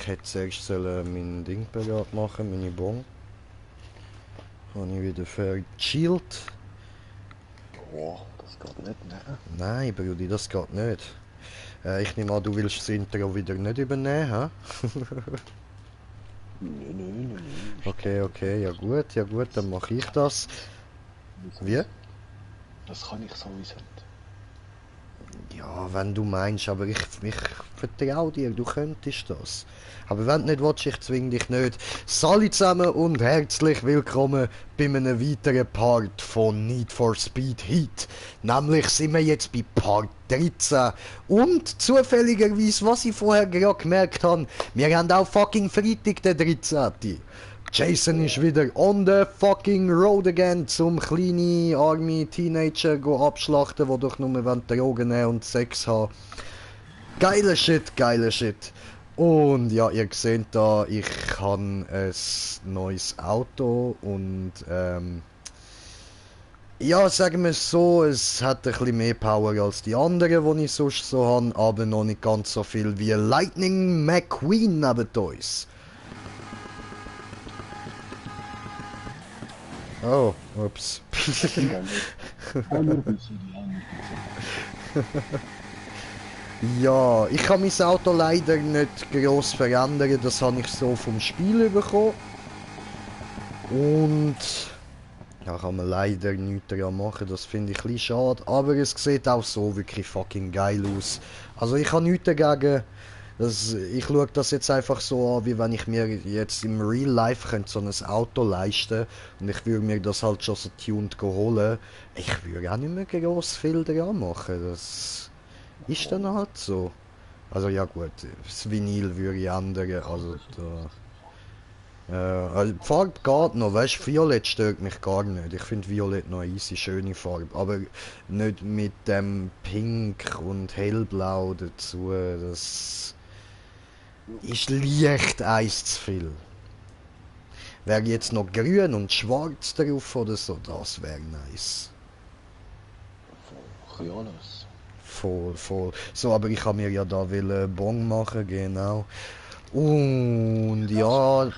Ich hätte zuerst mein Ding bereit machen, meine Bon. Habe ich wieder verchillt. Boah, das geht nicht, ne? Nein, Brudi, das geht nicht. Ich nehme an, du willst das Intro wieder nicht übernehmen, hä? Nö, ist doch Okay, gut. okay, ja gut, dann mache ich das. Wie? Das kann ich sowieso nicht. Ja, wenn du meinst, aber ich vertraue dir, du könntest das. Aber wenn du nicht willst, ich zwing dich nicht. Salut zusammen und herzlich willkommen bei einem weiteren Part von Need for Speed Heat. Nämlich sind wir jetzt bei Part 13. Und zufälligerweise, was ich vorher gerade gemerkt habe, wir haben auch fucking Freitag den 13. Jason ist wieder on the fucking road again, zum kleine arme Teenager go abschlachten, die doch nur Drogen nehmen und Sex haben. Geiler Shit, geiler Shit. Und ja, ihr seht da, ich habe ein neues Auto und ja, sagen wir es so, es hat ein bisschen mehr Power als die anderen, die ich sonst so habe, aber noch nicht ganz so viel wie Lightning McQueen neben uns. Oh, ups. Ja, ich kann mein Auto leider nicht gross verändern, das habe ich so vom Spiel bekommen. Und da kann man leider nichts daran machen, das finde ich ein bisschen schade. Aber es sieht auch so wirklich fucking geil aus. Also ich habe nichts dagegen. Ich schaue das jetzt einfach so an, wie wenn ich mir jetzt im Real Life könnte so ein Auto leisten und ich würde mir das halt schon so tuned holen. Ich würde auch nicht mehr gross viel daran machen. Das ist dann halt so. Also ja gut, das Vinyl würde ich ändern, also da... also die Farbe geht noch, weißt du, Violett stört mich gar nicht. Ich finde Violett noch eine easy, schöne Farbe, aber nicht mit dem Pink und Hellblau dazu, das ist leicht eins zu viel. Wäre jetzt noch grün und schwarz drauf oder so, das wäre nice. Voll, alles. Voll, voll. So, aber ich habe mir ja da Bon machen, genau. Und ja, Sponsoren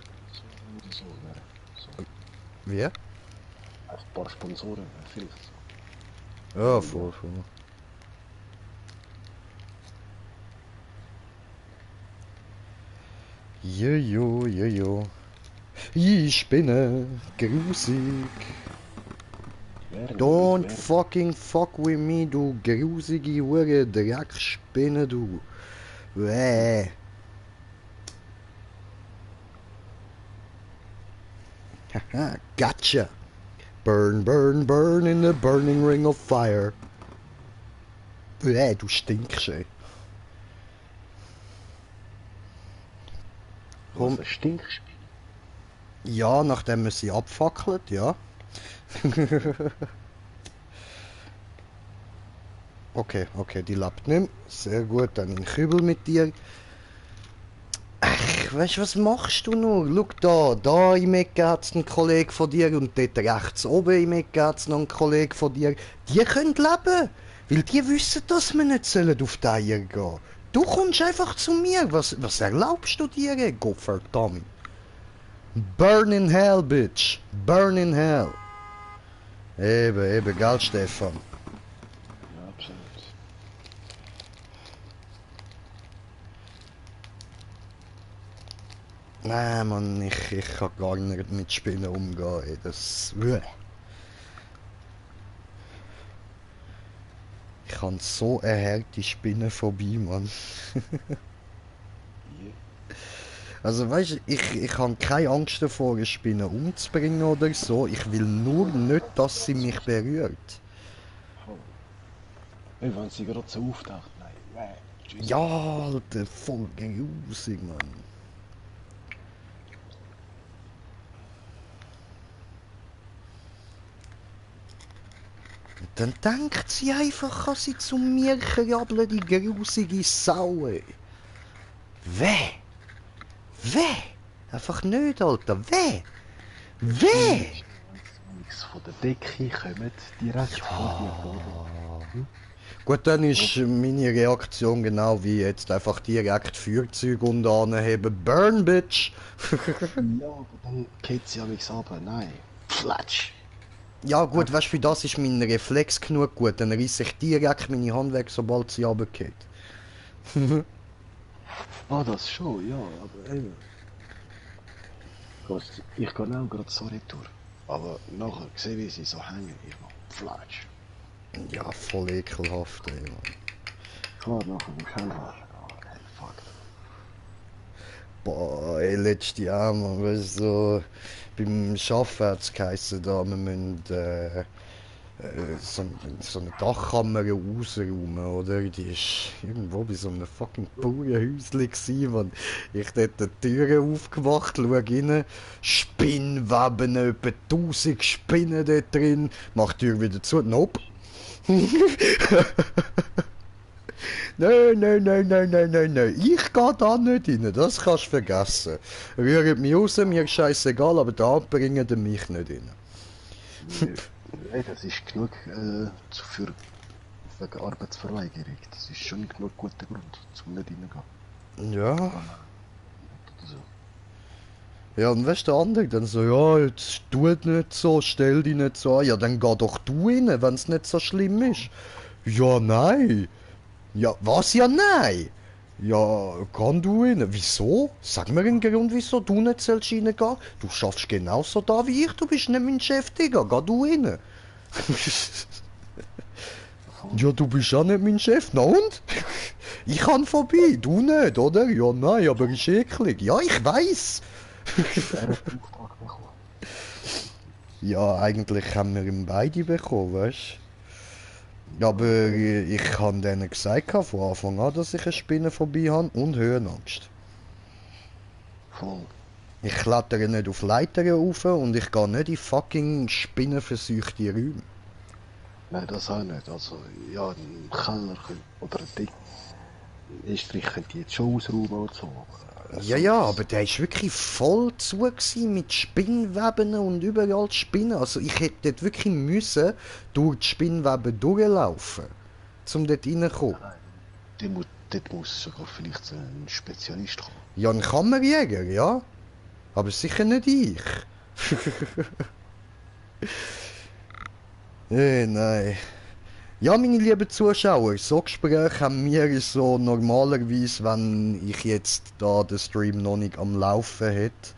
oder so, ne? So. wie? Ein paar Sponsoren, vielleicht so. Ja, Ja. voll, voll. Jojo, jojo. Ich bin grusig. Don't fucking fuck with me, du grusige Hure Dreckspinne, du. Bäh. Haha, gotcha. Burn, burn, burn in the burning ring of fire. Bäh, du stinkst, ey. Was, ein Stinkspiel? Ja, nachdem man sie abfackelt, ja. Okay, okay, die lebt nicht mehr. Sehr gut, dann ein Kübel mit dir. Ach, weißt du, was machst du nur? Schau da im Ecke hat's einen Kollegen von dir und dort rechts oben im Ecke hat's noch einen Kollegen von dir. Die können leben, weil die wissen, dass wir nicht auf die Eier gehen. Du kommst einfach zu mir. Was erlaubst du dir, Gottverdammt? Burn in hell, bitch. Burn in hell. Eben, gell, Stefan? Ja, absolut. Nein, Mann, ich kann gar nicht mit Spinnen umgehen. Ey, das... Ich habe so eine harte Spinnenphobie, Mann. Yeah. Also weißt du, ich habe keine Angst davor, eine Spinne umzubringen oder so. Ich will nur nicht, dass sie mich berührt. Voll. Ey, wenn sie gerade so auftaucht, nein, tschüss. Ja, Alter, voll grusig, Mann. Und dann denkt sie einfach, kann sie zu mir krabbeln, die grusige Sau, ey. Weh! Weh! Einfach nicht, Alter. Weh! Weh! Wenn sie von der Decke kommen, direkt vor dir vor. Gut, dann ist meine Reaktion genau wie jetzt einfach direkt Feuerzeug und anheben. Burn, Bitch! Ja, aber dann geht sie ja nichts runter. Nein. Flatsch. Ja gut, weißt du, Einfach. für das ist mein Reflex genug gut. Dann reiss ich direkt meine Hand weg, sobald sie runtergeht. Ah, das schon, ja, aber eben. Ich gehe auch gerade so retour. Aber nachher sehe wie sie so hängen. Ich mach Flatsch. Ja, voll ekelhaft, ey, Mann. Klar, nachher musst du hinhauen. Oh, hey, fuck. Boah, ey, letztes Jahr, man, weißt du, so, beim Arbeiten hat es geheißen, da, wir müssen so eine Dachkammer ausräumen, oder? Die ist irgendwo bei so einem fucking Bauernhäuschen gsi, man. Ich dort die Türen aufgemacht, schau rein, Spinnweben, etwa 1000 Spinnen dort drin, mach die Tür wieder zu, nope. Nein, nein, nein, nein, nein, nein, nein. Ich geh da nicht rein, das kannst du vergessen. Rührt mich raus, mir scheißegal, aber da bringen die mich nicht rein. Nein, das ist genug für wegen Arbeitsverweigerung. Das ist schon genug guter Grund, zum nicht reingehen. Ja, Oder so. ja, und weißt du, der andere dann so, ja, jetzt tut nicht so, stell dich nicht so an. Ja, dann geh doch du rein, wenn es nicht so schlimm ist. Ja, nein. Ja, was? Ja, nein. Ja, kann du rein. Wieso? Sag mir einen Grund, wieso du nicht sollst reingehen. Du schaffst genauso da wie ich, du bist nicht mein Chef, Digga. Geh du rein. Ja, du bist ja nicht mein Chef. Na und? Ich kann vorbei, du nicht, oder? Ja, nein, aber ist eklig. Ja, ich weiß. Er hat den Auftrag bekommen. Ja, eigentlich haben wir ihn beide bekommen, weißt du? Aber ich habe denen gesagt von Anfang an, dass ich eine Spinne vorbei habe und Höhenangst. Voll. Ich klettere nicht auf Leitern rauf und ich gehe nicht in fucking spinnenverseuchte Räume. Nein, das auch nicht. Also, ja, ein Keller oder ein Dick. Estrich könnte jetzt schon ausräumen oder so. Aber Ja, ja, aber der ist wirklich voll zu gewesen mit Spinnweben und überall Spinnen. Also ich hätte dort wirklich müssen durch die Spinnweben durchlaufen, um dort reinzukommen. dort muss sogar vielleicht ein Spezialist kommen. Ja, ein Kammerjäger, ja. Aber sicher nicht ich. Nein. Ja, meine lieben Zuschauer, so Gespräche haben wir so normalerweise, wenn ich jetzt da den Stream noch nicht am Laufen hätte.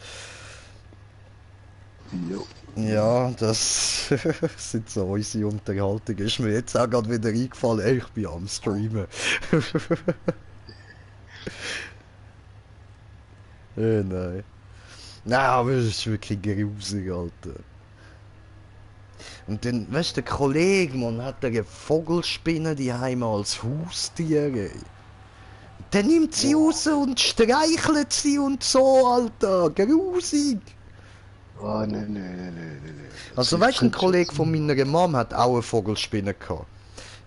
Jo. Ja, das sind so unsere Unterhaltungen. Ist mir jetzt auch gerade wieder eingefallen, ey, ich bin am Streamen. Nein. Nein, aber es ist wirklich grusig, Alter. Und dann, weißt du, der Kollege, man hat eine Vogelspinne die als Haustier. Ey. Der nimmt sie raus und streichelt sie und so, Alter. Grusig. Ah, nein. Also weißt du, ein Kollege von meiner Mom hat auch eine Vogelspinne gehabt.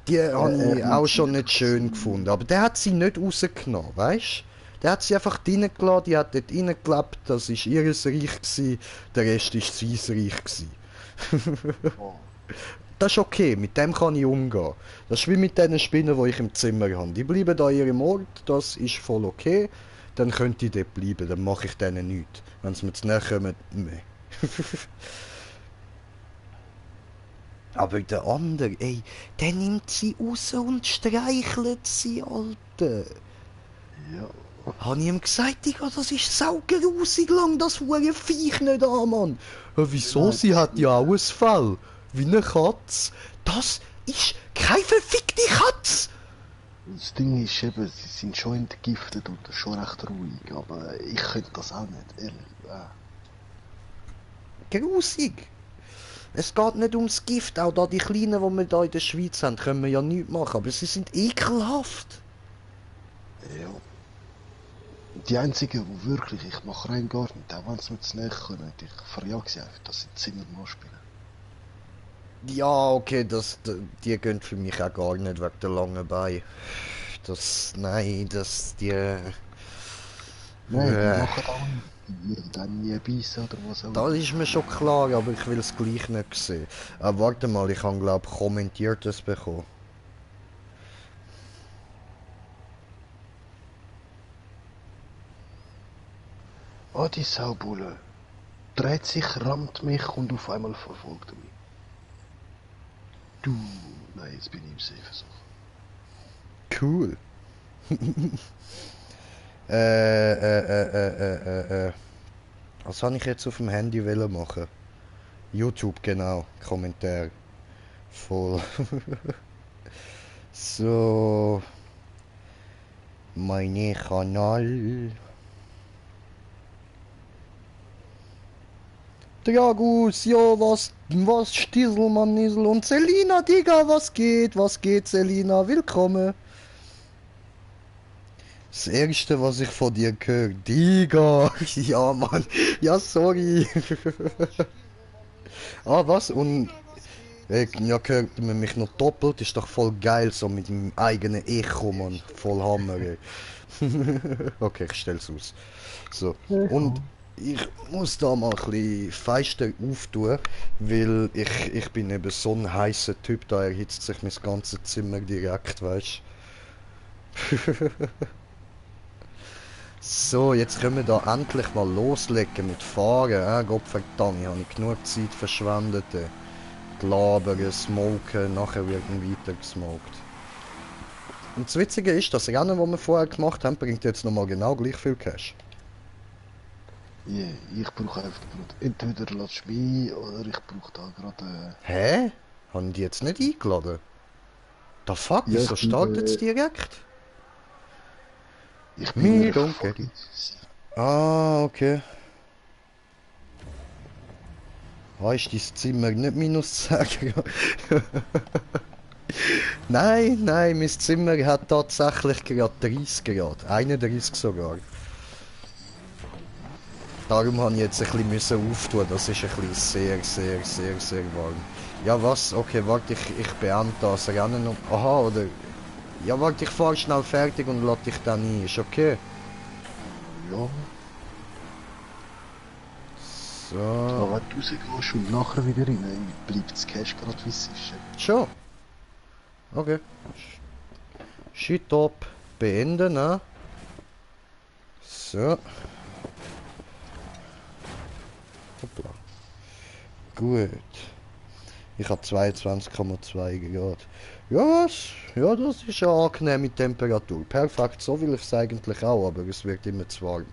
Die habe ich auch schon nicht schön gefunden. Aber der hat sie nicht rausgenommen, weißt du? Der hat sie einfach drinnen gelassen, die hat dort reingelebt, das war ihr Reich gewesen, der Rest war sein Reich gewesen. Das ist okay, mit dem kann ich umgehen. Das ist wie mit den Spinnen, die ich im Zimmer habe. Die bleiben an ihrem Ort, das ist voll okay. Dann könnt ihr dort bleiben, dann mache ich denen nichts. Wenn sie mir zu näher kommen, nee. Aber der andere, ey, der nimmt sie raus und streichelt sie, Alter. Ja. Habe ich ihm gesagt, Digga, das ist saugrusig lang, das hure Viech nicht an, Mann. Wieso? Nein, Sie hat ja auch ein Fell. Wie eine Katze. Das ist keine verfickte Katze. Das Ding ist eben, sie sind schon entgiftet und schon recht ruhig, aber ich könnte das auch nicht, ehrlich. Grusig. Es geht nicht ums Gift, auch da die Kleinen, die wir da in der Schweiz haben, können wir ja nichts machen, aber sie sind ekelhaft. Ja. Die einzigen, die wirklich, ich mache rein gar nicht, auch wenn sie mir zu näher kommen, ich verjage sie einfach, das sind Zimmermann spielen. Ja, okay, die gehen für mich auch gar nicht wegen der langen Beine. Nein, die... Nein, die machen auch nicht. Die würden dann nie beißen oder was auch Das ist mir schon klar, aber ich will es gleich nicht sehen. Warte mal, ich habe glaube kommentiert das bekommen. Oh, die Saubulle. Dreht sich, rammt mich und auf einmal verfolgt er mich. Du, nein, jetzt bin ich im Safe so. Cool. Was habe ich jetzt auf dem Handy wollen machen? YouTube, genau. Kommentar. Voll. So. Meine Kanal. Dragus, ja, was, Stieselmann, Niesel und Selina, Digga, was geht, Selina, willkommen. Das erste, was ich von dir höre, Digga, ja, Mann, ja, sorry. Ah, was, und, ja, hört man mich noch doppelt, ist doch voll geil, so mit dem eigenen Echo, Mann, voll Hammer, ey. Okay, ich stell's aus. So, und ich muss da mal ein bisschen feister auftun, weil ich bin eben so ein heißer Typ, da erhitzt sich mein ganzes Zimmer direkt, weißt du. So, jetzt können wir da endlich mal loslegen mit Fahren. Gottverdammt, habe ich genug Zeit verschwendet. Labern, smoken, nachher wird weiter gesmoked. Und das Witzige ist, das Rennen, das wir vorher gemacht haben, bringt jetzt nochmal genau gleich viel Cash. Yeah, ich brauche einfach entweder lässt du mich oder ich brauche da gerade. Hä? Haben die jetzt nicht eingeladen? Da fuck, Ja, wieso startet es direkt? Ich Me bin don't get it. Ah, okay. Ah, ist dein Zimmer nicht minus 10 Grad? Nein, nein, mein Zimmer hat tatsächlich gerade 30 Grad. 31 sogar. Darum habe ich jetzt ein bisschen auftun. Das ist ein bisschen sehr warm. Ja, was? Okay, warte, ich beende das Rennen noch. Aha, oder... Ja, warte, ich fahre schnell fertig und lade dich dann ein. Ist okay? Ja. So. Aber wenn du rausgehst und nachher wieder rein, bleibt das Cash gerade wie es ist. Schon. Okay. Shit up. Beenden, ne? So. Hoppla. Gut. Ich habe 22,2 Grad. Ja, was? Ja, das ist eine angenehme Temperatur. Perfekt, so will ich es eigentlich auch, aber es wird immer zu warm.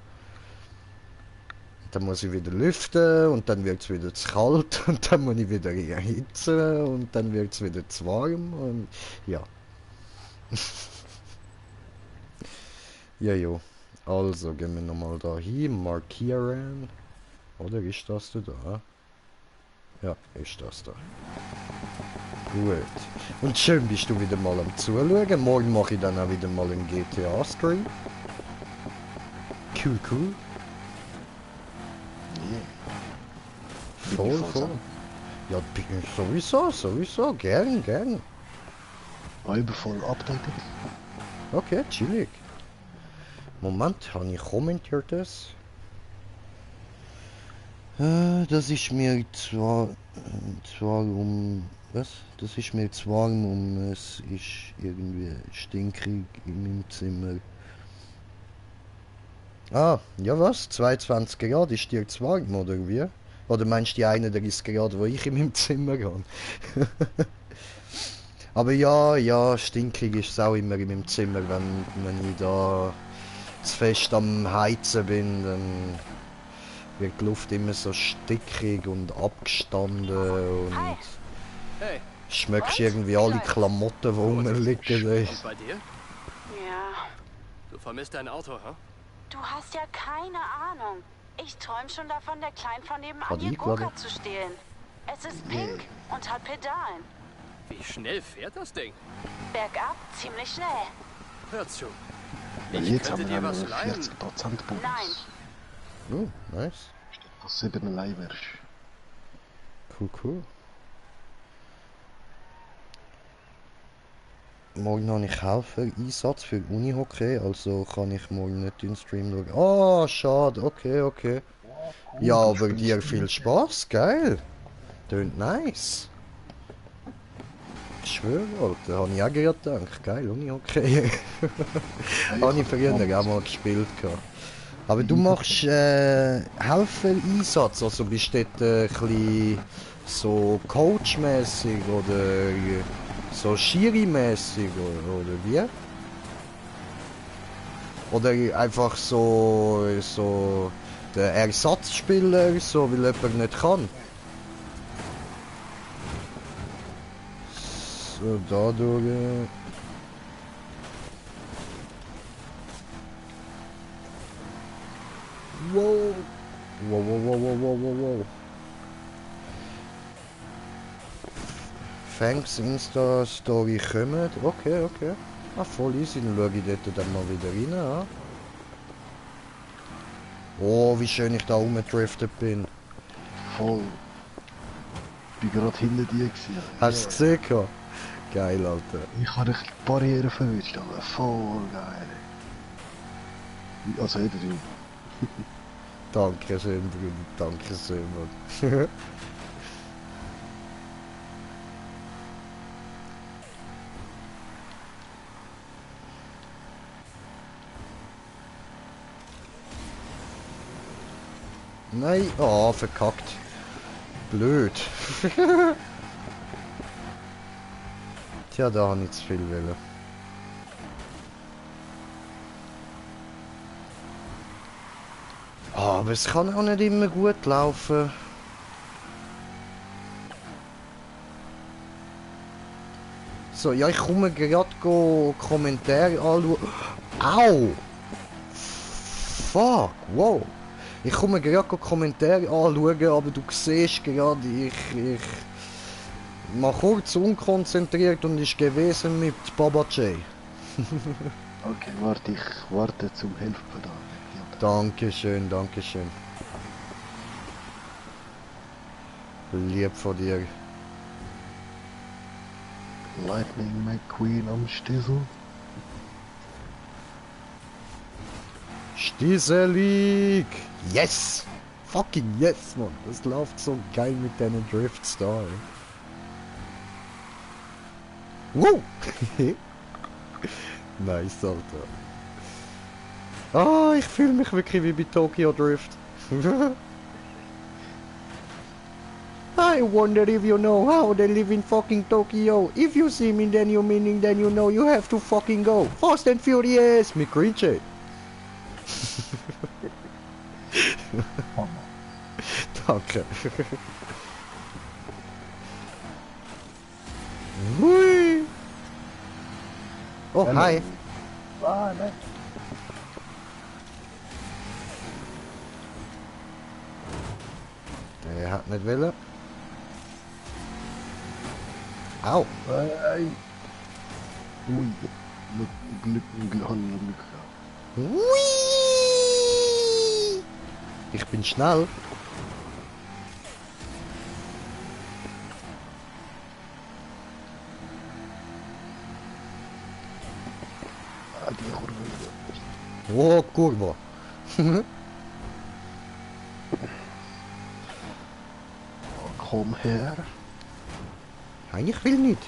Dann muss ich wieder lüften und dann wird es wieder zu kalt und dann muss ich wieder erhitzen und dann wird es wieder zu warm und ja. Ja, jo. Also gehen wir nochmal da hin, markieren. Oder ist das da? Ja, ist das da. Gut. Und schön bist du wieder mal am Zuschauen. Morgen mache ich dann auch wieder mal einen GTA-Stream. Cool. Yeah. Voll. Ja, sowieso. Gern. Halb voll updated. Okay, chillig. Moment, habe ich kommentiert das? Das ist mir zwar was? Das ist mir zu warm, es ist irgendwie stinkig in meinem Zimmer. Ah, ja was? 22 Grad ist dir zu warm, oder wie? Oder meinst du die 31 Grad, wo ich in meinem Zimmer gehe? Aber ja, stinkig ist es auch immer in meinem Zimmer, wenn ich da zu fest am Heizen bin, dann wird die Luft immer so stickig und abgestanden und Hey, schmeckst irgendwie alle Klamotten, die rumliegen. Ey. und bei dir? Ja, Du vermisst dein Auto, hä? du hast ja keine Ahnung. Ich träum schon davon, der Klein von nebenan Hat die ihr gerade- Go-Kart zu stehlen. Es ist pink und hat Pedalen. Wie schnell fährt das Ding? Bergab ziemlich schnell. Hör zu. Weil Ich jetzt könnte haben wir dir einen was leihen. 40% Bonus. Nein. Nice. Statt dass 7 allein wärst. Cool. Morgen habe ich Helfer-Einsatz für Unihockey, also kann ich morgen nicht in den Stream schauen. Ah, schade, okay. Ja, aber dir viel Spaß, geil. Tönt nice. Ich schwöre, Alter, habe ich auch gerade gedacht. Geil, Unihockey. Habe ich früher auch mal gespielt. Aber du machst Helfer-Einsatz, also bist du dort ein bisschen so Coach-mäßig oder so Schiri-mäßig oder wie? Oder einfach so der Ersatzspieler, so weil jemand nicht kann? So, dadurch... Wow. Wow. Thanks, Insta-Story kommt. Okay. Ah, voll easy, dann schaue ich dort dann mal wieder rein. Ja. Oh, wie schön ich da rumgedriftet bin. Voll. Ich bin gerade hinter dir gewesen. Hast du es gesehen? Gehabt? Geil, Alter. Ich habe die Barriere verwischt, aber voll geil. Also hätte du. Dankeschön, Bruder. Dankeschön, Mann. Nein, oh, verkackt. Blöd. Tja, da habe ich zu viel wollen. Ah, aber es kann auch nicht immer gut laufen. So, ja, ich komme gerade Kommentare anschauen. Au! Fuck, wow. Ich komme gerade Kommentare anschauen, aber du siehst gerade, ich mal kurz unkonzentriert und ist gewesen mit Baba J. Okay, warte, ich warte zum Helfen da. Dankeschön. Lieb von dir. Lightning McQueen am Stiesel. Stieselig! Yes! Fucking yes, Mann! Das läuft so geil mit deinen Drifts da. Ey. Wow! Nice, Alter. Ah, ich fühle mich wirklich wie bei Tokyo Drift. I wonder if you know how they live in fucking Tokyo. If you see me, then you meaning, then you know you have to fucking go. Fast and Furious! Mit Green Danke. Hui. Oh, hi. Ah, nein. Der hat nicht wollen. Au. Nein. Ui. Glück gehabt. Hui. Ich bin schnell. Ah, die Kurve. Oh, Kurve. Komm her. Nein, ich will nicht.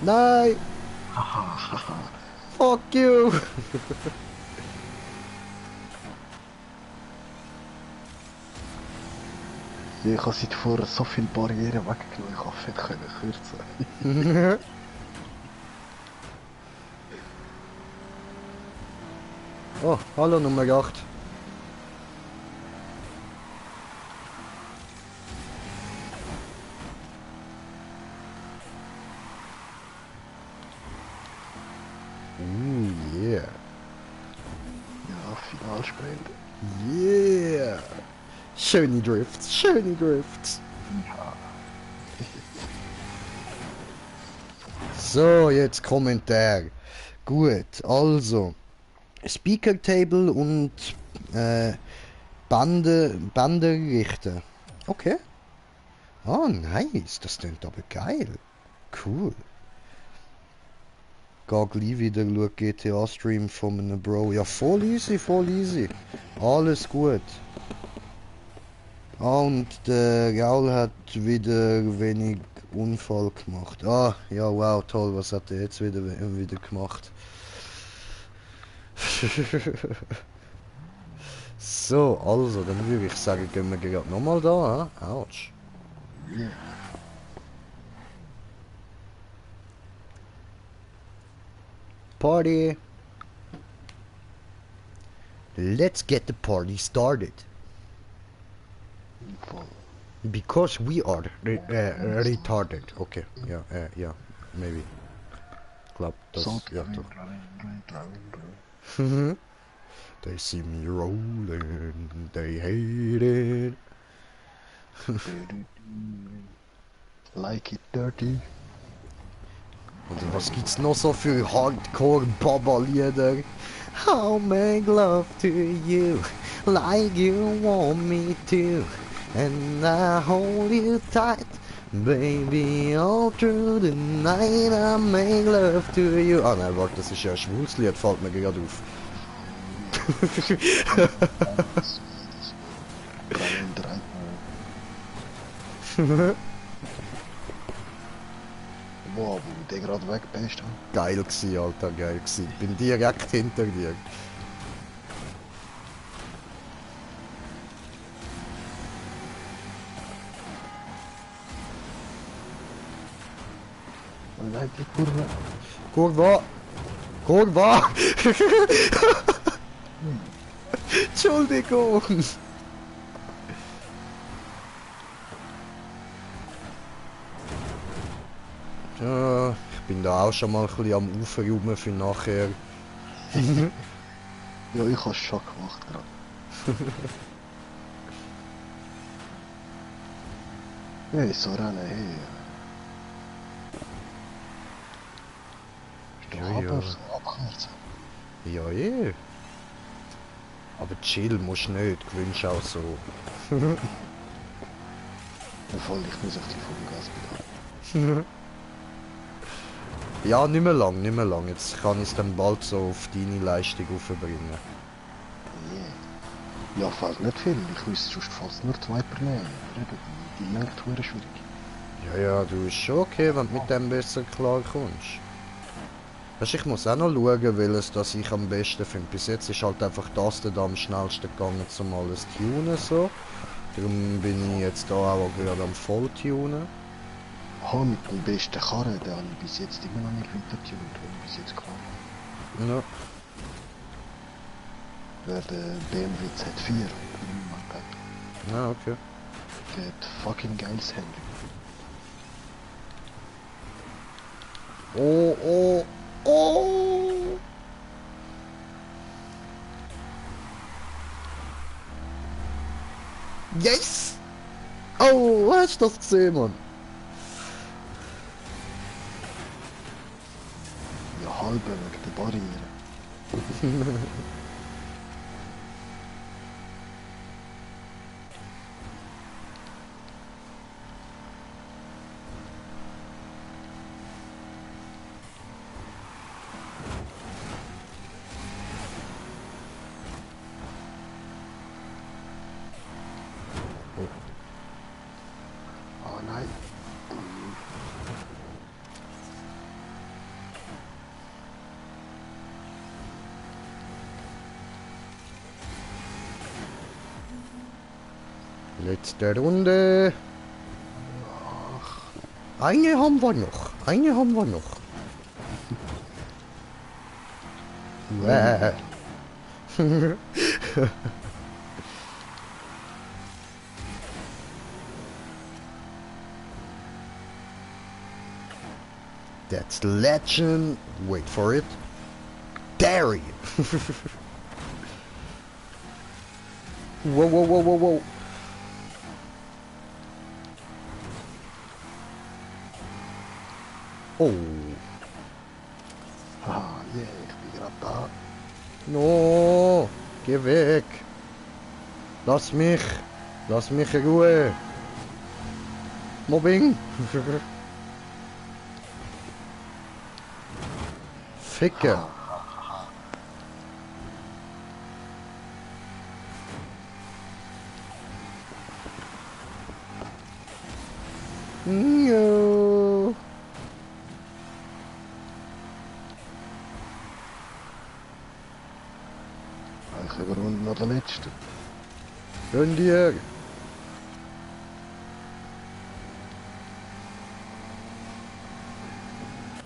Nein. Fuck you. Ich habe seit vorher so viele Barrieren weggenommen, ich hoffe, ich können kürzen. Oh, hallo Nummer 8. Yeah. Ja, Finalsprint. Yeah. Schöne Drifts. Ja. So, jetzt Kommentar. Gut, also Speaker Table und Bande richten. Okay. Oh, nice. Das klingt aber geil. Cool. Geh gleich wieder, schau GTA-Stream von einem Bro. Ja, voll easy. Alles gut. Ah, und der Gaul hat wieder wenig Unfall gemacht. Ah, ja, wow, toll, was hat er jetzt wieder gemacht? So, also, dann würde ich sagen, gehen wir gerade nochmal da, hä? Autsch. Yeah. Party! Let's get the party started. Voll. Because we are retarded. Okay, ja, ja, maybe. Glaub, das, So, ja, rein, doch. rein. They see me rolling, they hate it. Like it dirty. Und was gibt's noch so für Hardcore-Baba-Lieder? I'll make love to you, like you want me to. And I hold you tight, baby, all through the night I make love to you. Ah nein, warte, das ist ja ein schwules Lied, fällt mir gerade auf. Wow, wo der gerade wegpasst hat. Geil gsi, Alter, geil gsi. Bin direkt hinter dir. Und dann die Kurve. Kurwa! Kurwa! Entschuldigung! Ja, ich bin da auch schon mal ein bisschen am Aufräumen für nachher. Ja, ich habe schon gemacht gerade. Hey, so rennen, hey. Ist doch Ja, ja. abkürzen. Ja, eh. Aber chill musst nicht, gewünscht auch so. Voll, ich muss auf die Vollgaspedal. Ja, nicht mehr lang, nicht mehr lang. Jetzt kann ich es dann bald so auf deine Leistung aufbringen. Yeah. Ja, fällt nicht viel. Ich wüsste sonst fast nur 2 per Nähe. Die merkt hure schwierig. Ja, ja, du ist schon okay, wenn du mit dem besser klarkommst. Weißt, ich muss auch noch schauen, welches das ich am besten finde. Bis jetzt ist halt einfach das da am schnellsten gegangen, um alles zu tunen so. Darum bin ich jetzt da auch gerade am Volltunen. Mit dem besten Karren, den habe ich bis jetzt immer noch nicht weiter getunt, den ich bis jetzt gefahren Ja. habe. Der BMW Z4. Ja, okay. Der hat fucking geiles Handling. Oh, oh, oh! Yes! Oh, hast du das gesehen, Mann? Ja, halbe wegen der Barriere. Oh nein. Letzte Runde. Eine haben wir noch. Eine haben wir noch. Uäh. That's legend. Wait for it. Dairy. Whoa, whoa, whoa, whoa, whoa. Oh. Ah, yeah, ich bin gerade da. No. Geh weg. Lass mich. Lass mich in Ruhe. Mobbing. Ficke. Jo. Ich überrunde noch den letzten. Gönn dir.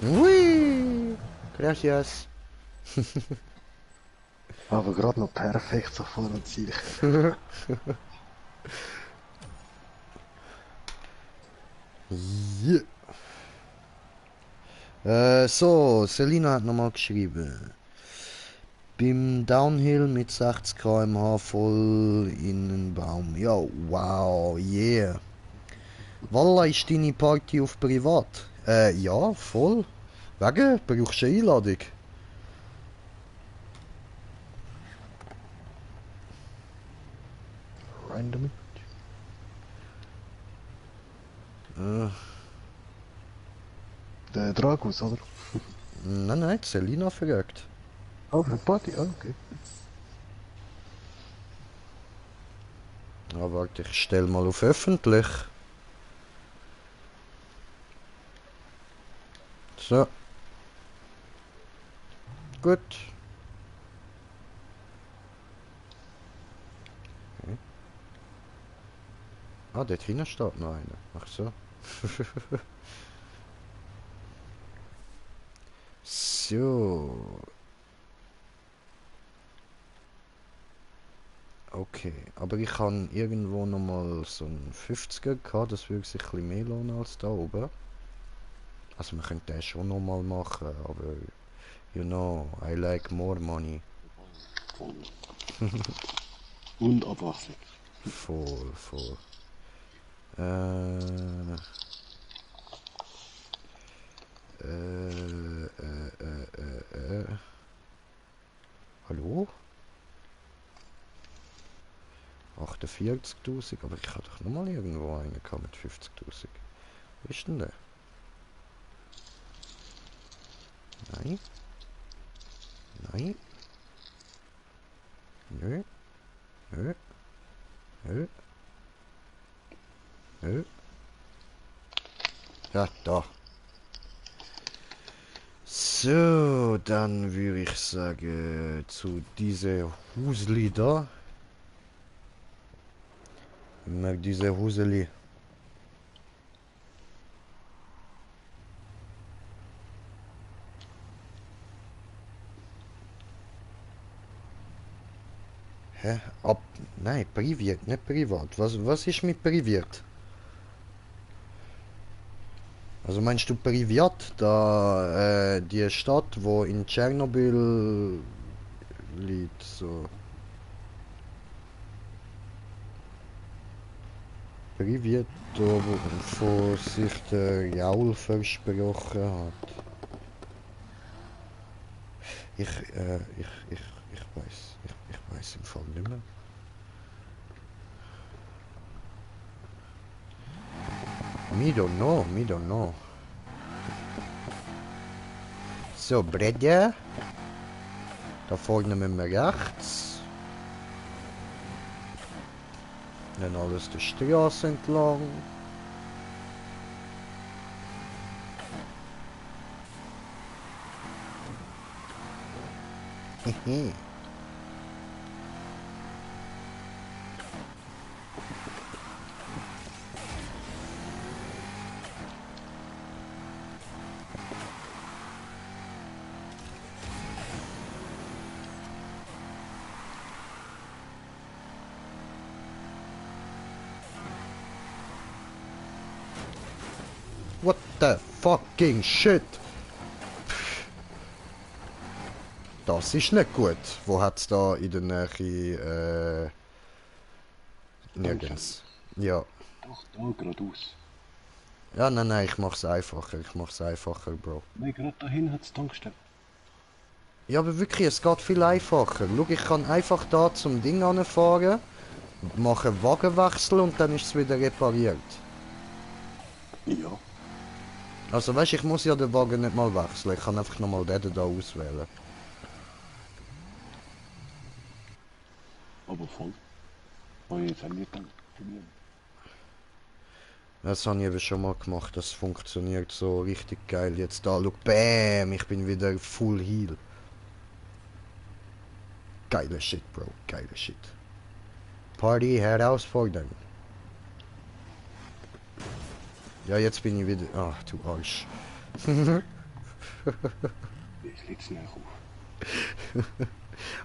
Hui. Gracias. Aber gerade noch perfekt so vor dem Ziel. Yeah. So, Selina hat nochmal geschrieben. Beim Downhill mit 60 km/h voll in einen Baum. Ja, wow, yeah. Walla, ist deine Party auf privat? Ja, voll. Wegen? Brauchst du eine Einladung? Random. Äh, Der Dragus, oder? nein, Selina fragt. Oh, für eine Party? Ah, okay. Ja, warte, ich stell mal auf öffentlich. So. Gut. Okay. Ah, dort hinten steht noch einer. Ach so. So. Okay, aber ich habe irgendwo noch mal so einen 50er gehabt, das würde sich ein bisschen mehr lohnen als da oben. Also wir können den schon noch mal machen, aber you know, I like more money. Und Abwechslung. Voll. Äh, Hallo? 48.000, aber ich hatte doch noch mal irgendwo einen gehabt mit 50.000. Wo ist denn der? Nein. Nein. Nö. Nö. Nö. Nö. Ja, da. So, dann würde ich sagen, zu dieser Husli da. Ich mag diese Huseli. Hä? Nein, privat, nicht privat. Was ist mit privat? Also meinst du privat, da die Stadt, wo in Tschernobyl liegt, so. Privat, da wo sich der Jaul versprochen hat. Ich weiß, ich weiß im Fall nicht mehr. Me don't know. So, Bredja. Da vorne müssen wir rechts. Dann alles die Straße entlang. Hehe. What the fucking shit? Das ist nicht gut. Wo hat's da in der Nähe, nirgends. Ja. Doch, da geradeaus. Ja, nein, ich mach's einfacher, Bro. Nein, gerade dahin hat es Tankstelle. Ja, aber wirklich, es geht viel einfacher. Schau, ich kann einfach da zum Ding anfahren, mache Wagenwechsel und dann ist es wieder repariert. Ja. Also weißt, ich muss ja den Wagen nicht mal wechseln, ich kann einfach nochmal den da auswählen. Aber voll. Oh, jetzt haben wir dann. Das habe ich eben schon mal gemacht, das funktioniert so richtig geil. Jetzt da, look, bam, ich bin wieder full heal. Geiler Shit, Bro, geiler Shit. Party herausfordern. Ja, jetzt bin ich wieder... Ach, du Arsch. Ich leg's schnell auf.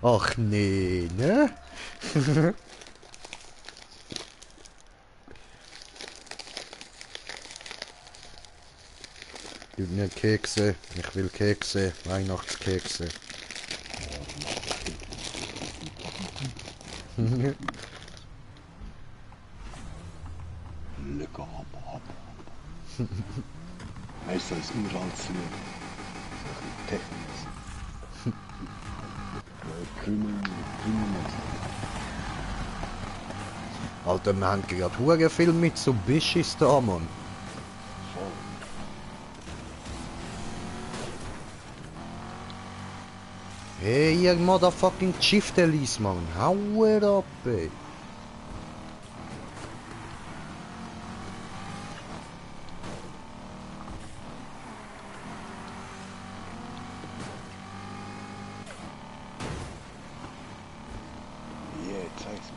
Ach nee, ne? Gib mir Kekse. Ich will Kekse. Weihnachtskekse. Lecker, hopp, hopp. Weißt du, als Uralt zu nehmen. So ein Technik. Krümel. Alter, wir haben gerade hure viel Mitsubishis da, Mann. Voll. Hey, ihr motherfucking Chiftelis, Mann. Hau it up, ey. Yeah, zeig's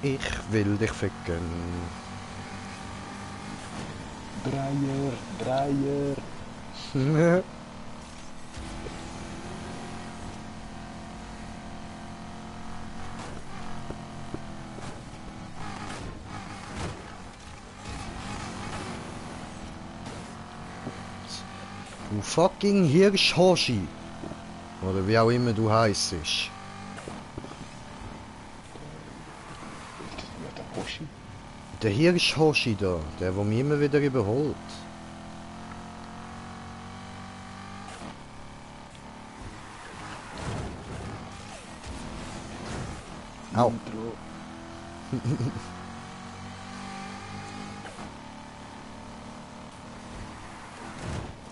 mir. Ich will dich ficken. Dreier. Du fucking Hirsch-Hoshi. Oder wie auch immer du heißt. Ja, der Hoshi. Der Hirsch-Hoshi da, der wo mich immer wieder überholt. Au. Intro.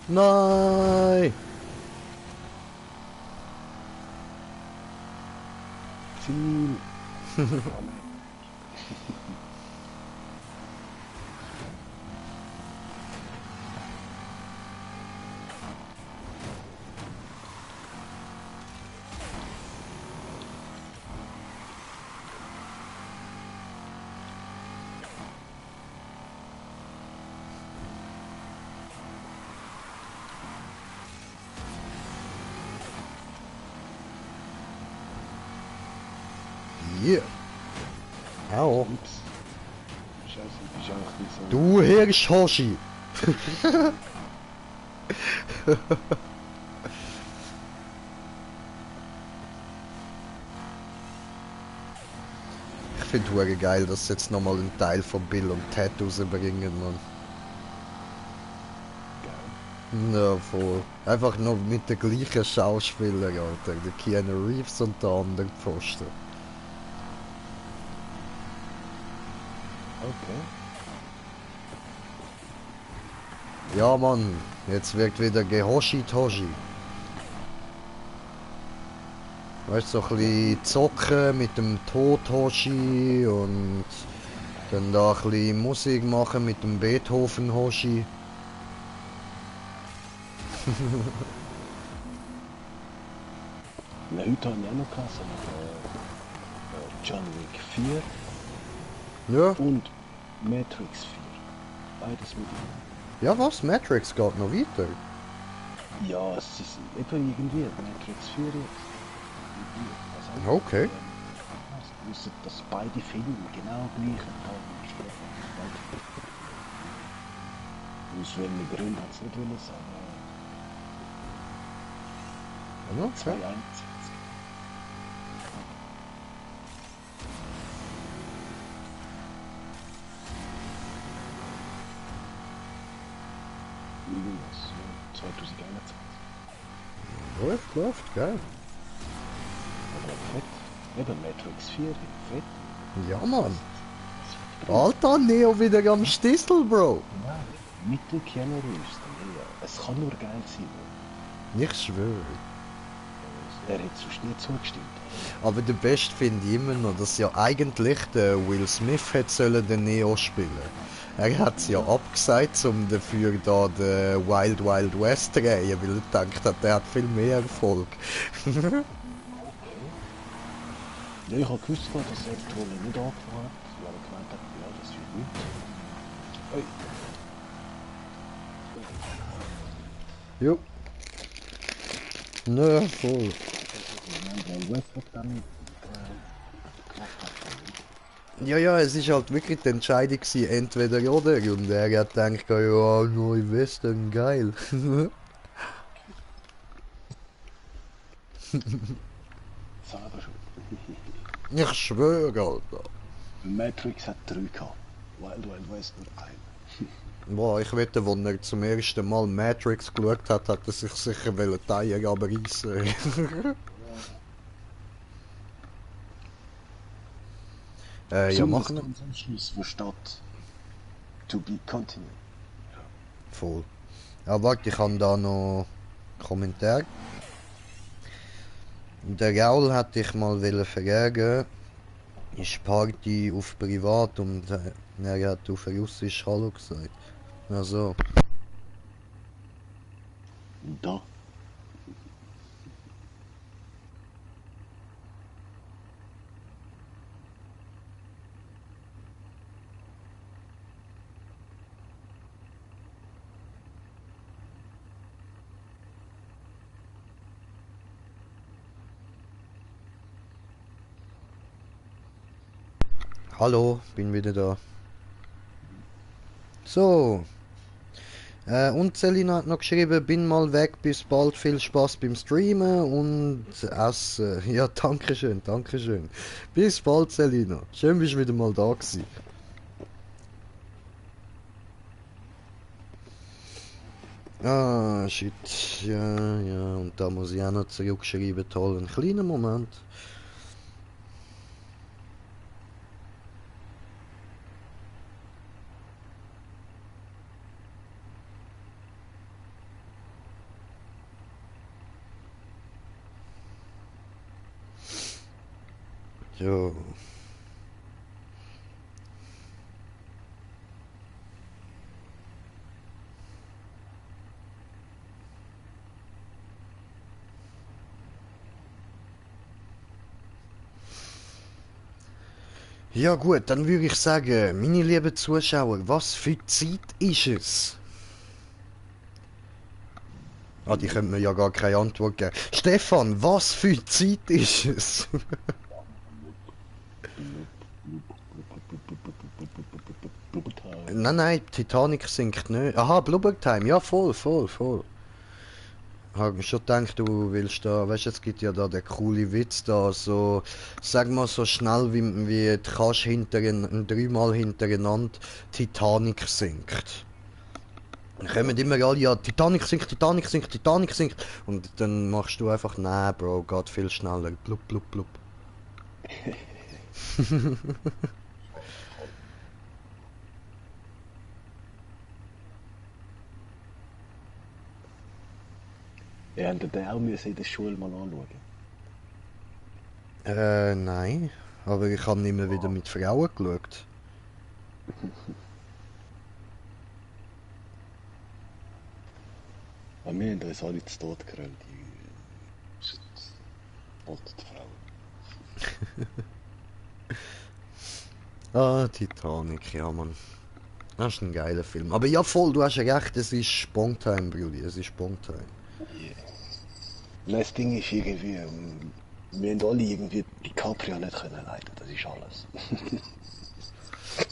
Nein! Viel. Yeah. Au. Ups. Scheiße, ich auch nicht so. Du Hirsch-Hoshi. Ich finde hure geil, dass sie jetzt nochmal einen Teil von Bill und Ted rausbringen, Mann. Geil. Ja, voll. Einfach noch mit den gleichen Schauspielern, Alter. Der Keanu Reeves und der andere Pfosten. Okay. Ja, Mann. Jetzt wird wieder Gehoshi-Toshi. Weißt du, so ein bisschen zocken mit dem Tod-Hoshi und dann da ein bisschen Musik machen mit dem Beethoven-Hoshi. Na, heute habe ich auch noch gehabt, so John Wick 4 Ja, und Matrix 4. Beides mit ihm. ja was? Matrix geht noch weiter. Ja, es ist eben irgendwie Matrix 4 jetzt. Also, Okay. also, wissen, dass beide Filme genau gleich haben. Aus welchen Gründen hat es nicht wollen sagen. Okay. 2-1. Irgendwas, ja, 2021. Läuft, geil. Aber fett. Eben Matrix 4, fett. Ja, Mann. Alter, Neo wieder am Stissel, Bro. Ja, mit der Keanu Reeves, ja. Es kann nur geil sein. Ich schwöre. Es Er hat sonst nie zugestimmt. Aber der Beste finde ich immer noch, dass ja eigentlich der Will Smith hätte sollen den Neo spielen. Er hat es ja abgesagt, um dafür da den Wild Wild West zu drehen, weil er gedacht hat, der hat viel mehr Erfolg. Ja, ich habe gewusst, dass er die Rolle nicht angefangen hat, weil er gemeint hat, ja, das wird nichts. Ui. Jo. Nö, voll. Weil West hat dann gemacht hat. Ja, ja, es ist halt wirklich die Entscheidung gewesen, entweder oder. Und er hat gedacht, ja, neue Western, geil. Selber schon. Ich schwöre, Alter. Matrix hat 3 gehabt. Wild Wild West nur 1. Boah, ich wette, als er zum ersten Mal Matrix geschaut hat, hat er sich sicher die Eier abreißen. Ja, machen wir. Zum Schluss, wo steht to be continued. Voll. Ja, warte, ich habe da noch Kommentar. Der Gaul hat dich mal fragen, ist Party auf privat und er hat auf Russisch Hallo gesagt. Also. Und da? Hallo, bin wieder da. So. Und Selina hat noch geschrieben, bin mal weg, bis bald, viel Spaß beim Streamen und Essen. Ja, danke schön, danke schön. Bis bald, Selina. Schön, bist du wieder mal da gewesen. Ah, shit. Ja, ja, und da muss ich auch noch zurückschreiben, toll, einen kleinen Moment. So. Ja gut, dann würde ich sagen, meine lieben Zuschauer, was für Zeit ist es? Ah, die können mir ja gar keine Antwort geben. Stefan, was für Zeit ist es? Nein, nein, Titanic sinkt nicht. Aha, Blubbertime, ja voll, voll, voll. Hab mir schon gedacht, du willst da, weißt du, es gibt ja da den coolen Witz da, so, sag mal so schnell wie du kannst dreimal hintereinander Titanic sinkt. Dann kommen immer alle, ja, Titanic sinkt, Titanic sinkt, Titanic sinkt. Und dann machst du einfach, nein, Bro, geht viel schneller. Blub, blub, blub. Ihr habt den auch in der Schule mal anschauen. Nein. Aber ich habe immer wieder mit Frauen geschaut. Aber wir haben uns alle zu Tod gerollt, die alten Frauen. Ah, Titanic, ja Mann. Das ist ein geiler Film. Aber ja voll, du hast ja recht, es ist Spontan, Brudi, es ist Spontan. Yeah. Das Ding ist irgendwie, wir haben alle irgendwie DiCaprio nicht können leiden, das ist alles.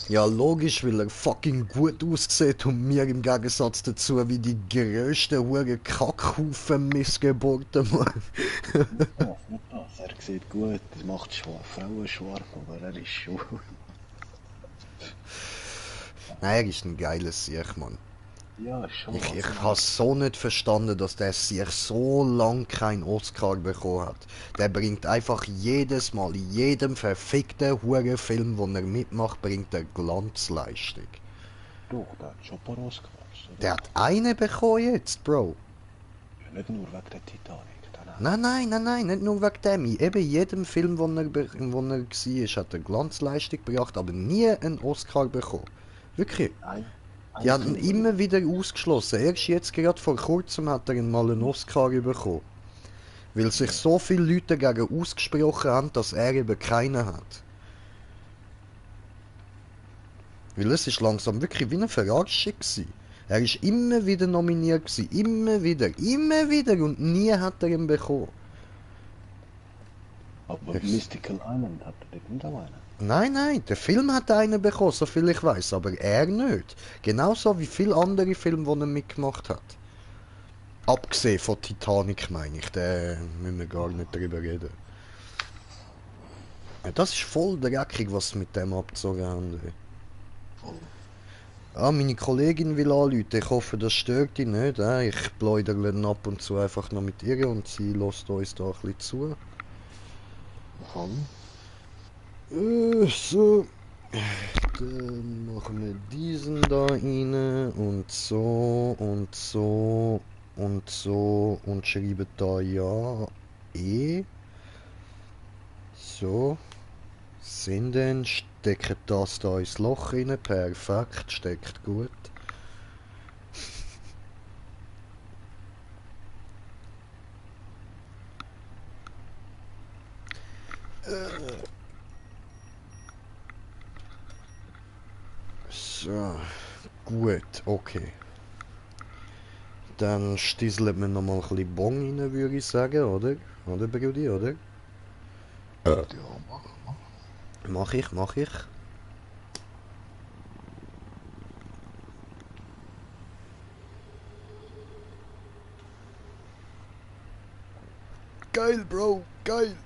Ja, logisch, weil er fucking gut aussieht und mir im Gegensatz dazu wie die grössten Huren Kackhaufen Missgeburten, Mann. Nicht das, er sieht gut, das macht Frauen schwarm, aber er ist schon... Nein, er ist ein geiles Sieg, Mann. Ja, schon. Ich habe so nicht verstanden, dass der sich so lang keinen Oscar bekommen hat. Der bringt einfach jedes Mal, in jedem verfickten Hurenfilm, wo er mitmacht, bringt er Glanzleistung. Doch, der hat schon ein paar Oscars. Der hat einen bekommen jetzt, Bro. Ja, nicht nur wegen der Titanic, dann Nein, nicht nur wegen dem. In eben jedem Film, wo er war, hat er Glanzleistung gebracht, aber nie einen Oscar bekommen. Wirklich. Die haben ihn immer wieder ausgeschlossen. Erst jetzt, gerade vor kurzem, hat er mal einen Oscar bekommen. Weil sich so viele Leute dagegen ausgesprochen haben, dass er eben keinen hat. Weil es ist langsam wirklich wie eine Verarschung gewesen. Er ist immer wieder nominiert gewesen, immer wieder und nie hat er ihn bekommen. Aber Mystical Island hat er nicht auch einen. Nein, der Film hat einen bekommen, soviel ich weiß, aber er nicht. Genauso wie viele andere Filme, die er mitgemacht hat. Abgesehen von Titanic, meine ich, da müssen wir gar nicht drüber reden. Ja, das ist voll dreckig, was sie mit dem abgezogen haben. Voll. Ah, meine Kollegin will anrufen, ich hoffe, das stört ihn nicht. Ich pläudere ab und zu einfach noch mit ihr und sie lässt uns da ein bisschen zu. Von? So. Dann machen wir diesen da rein und so und so und so und schreiben da ja so. Senden, stecken das da ins Loch rein, perfekt, steckt gut. So, gut, okay. Dann stieseln wir nochmal ein bisschen Bon rein, würde ich sagen, oder? Oder, Brudi, oder? Ja, mach. Mach ich. Geil, Bro, geil.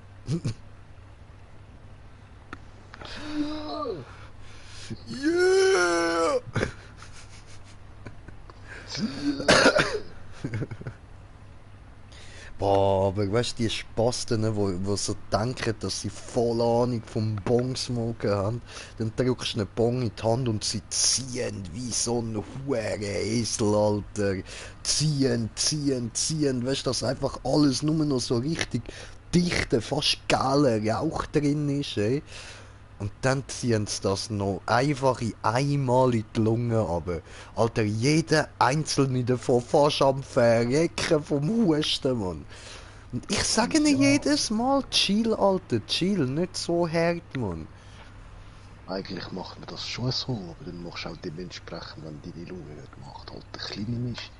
Yeah! Boah, aber weißt du, die Spasten, wo so denken, dass sie voll Ahnung vom Bong-Smoken haben, dann drückst du einen Bong in die Hand und sie ziehen wie so ein Huren-Esel, Alter. Ziehen, weißt du, dass einfach alles nur noch so richtig dichter, fast geiler Rauch drin ist, ey. Und dann ziehen sie das noch einfach in einmal in die Lunge runter. Alter, jeder einzelne davon fast am Verrecken vom Husten, Mann. Und ich sage ihnen jedes Mal, chill, Alter, chill, nicht so hart, Mann. Eigentlich macht man das schon so, aber dann machst du auch dementsprechend, wenn deine Lunge nicht macht, halt eine kleine Mischung.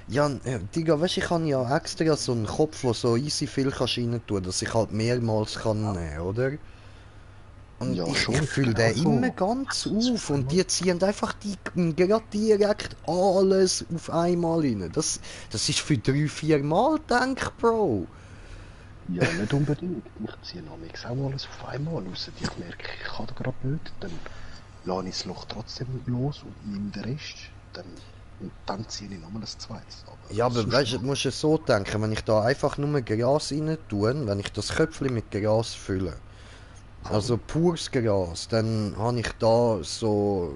Ja, Digga, weißt du, ich habe ja extra so einen Kopf, wo so easy viel kannst rein tun, dass ich halt mehrmals kann nehmen, oder? Und Ja, ich schon, fülle genau den so. immer ganz auf und die ziehen einfach gerade direkt alles auf einmal rein. Das ist für 3-4 Mal, denk Bro. Ja, nicht unbedingt. Ich ziehe nämlich auch alles auf einmal raus. Ich merke, ich kann da gerade nicht. Dann lasse ich das Loch trotzdem los und nehme den Rest. Und dann ziehe ich nochmal ein zweites. Ja, aber weißt du, du musst es so denken, wenn ich da einfach nur Gras rein tue, wenn ich das Köpfchen mit Gras fülle, also pures Gras, dann habe ich da so,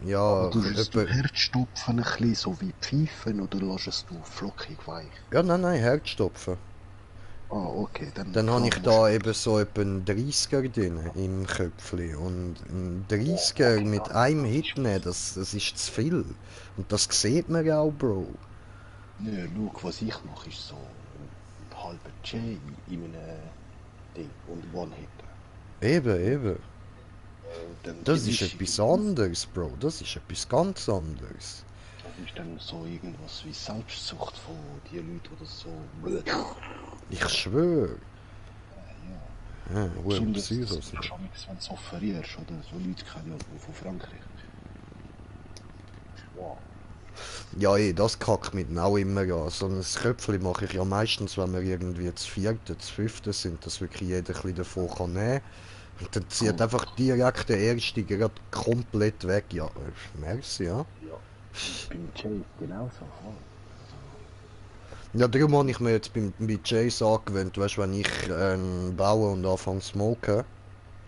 ja, Aber du lässt du Herzstopfen ein bisschen so wie Pfeifen oder lässt es du flockig weich? ja, nein, Herzstopfen. Ah, okay, Dann habe ich da eben so etwa einen 30er drin im Köpfli. Und ein 30er mit einem Hit nehmen, das ist zu viel. Und das sieht man ja auch, Bro. Ja, schau, was ich mache, ist so ein halber J in einem Ding und One-Hit. Eben. Dann Das die ist Mischung, etwas anderes, Bro. Das ist etwas ganz anderes. Das ist dann so irgendwas wie Selbstsucht von die Leute, die das so... Ich schwöre. Ja, hohe Besonders Psychos. wenn du so verrierst, oder so Leute kennen ja von Frankreich. Wow. Ja, das kackt mit mir auch immer an. So ein Köpfchen mache ich ja meistens, wenn wir irgendwie zu vierten, zu fünften sind, dass wirklich jeder ein bisschen davon kann nehmen. Und dann zieht einfach direkt der Erste gerade komplett weg. Ja, merci, ja. Beim Chase genauso. Ja, darum habe ich mir jetzt bei Chase angewöhnt, weißt du, wenn ich baue und anfange zu smoken,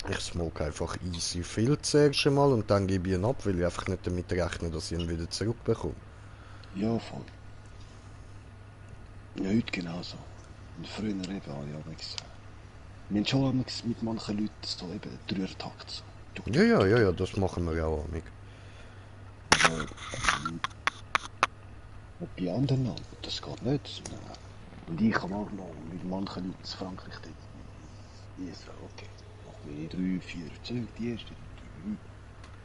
ich smoke einfach easy viel zuerst einmal und dann gebe ich ihn ab, weil ich einfach nicht damit rechne, dass ich ihn wieder zurückbekomme. Ja, voll. Ja, heute genauso. Und früher eben habe ich aber gesagt. Wir haben schon einmal mit manchen Leuten so eben Dreiertakt. So. Ja, das machen wir auch amig. Und bei anderen Ländern, das geht nicht. Nein. Und ich habe auch noch mit manchen Leuten in Frankreich dort. Ich so, okay, machen wir 3, 4 Züge, die erste, 3.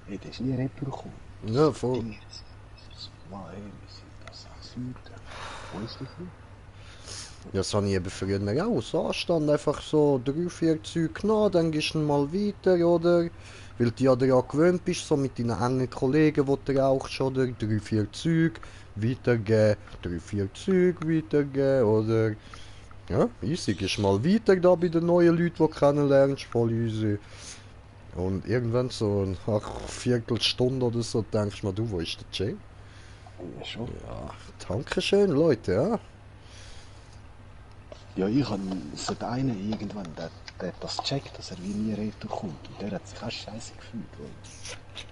Hey, das ist nie Retour gekommen. Ja, voll. Ding jetzt. So, wow, hey, wir sind da 6 Leute. Wo ist das denn? Ja, das habe ich eben früher auch so anstand, einfach so 3, 4 Züge genommen, dann gehst du mal weiter, oder? Weil du ja daran gewöhnt bist, so mit deinen engen Kollegen, die du rauchst, oder? 3, 4 Züge, weitergeben, 3, 4 Züge, weitergeben, oder? Ja, easy, gehst mal weiter da bei den neuen Leuten, die du kennenlernst, voll easy. Und irgendwann so nach einer Viertelstunde oder so denkst du mir, du, wo ist der Jay? Ja, schon. Ja, dankeschön, Leute, ja. Ja, ich habe so einen irgendwann, der hat das gecheckt, dass er wie nie Retour kommt. Und der hat sich auch scheiße gefühlt.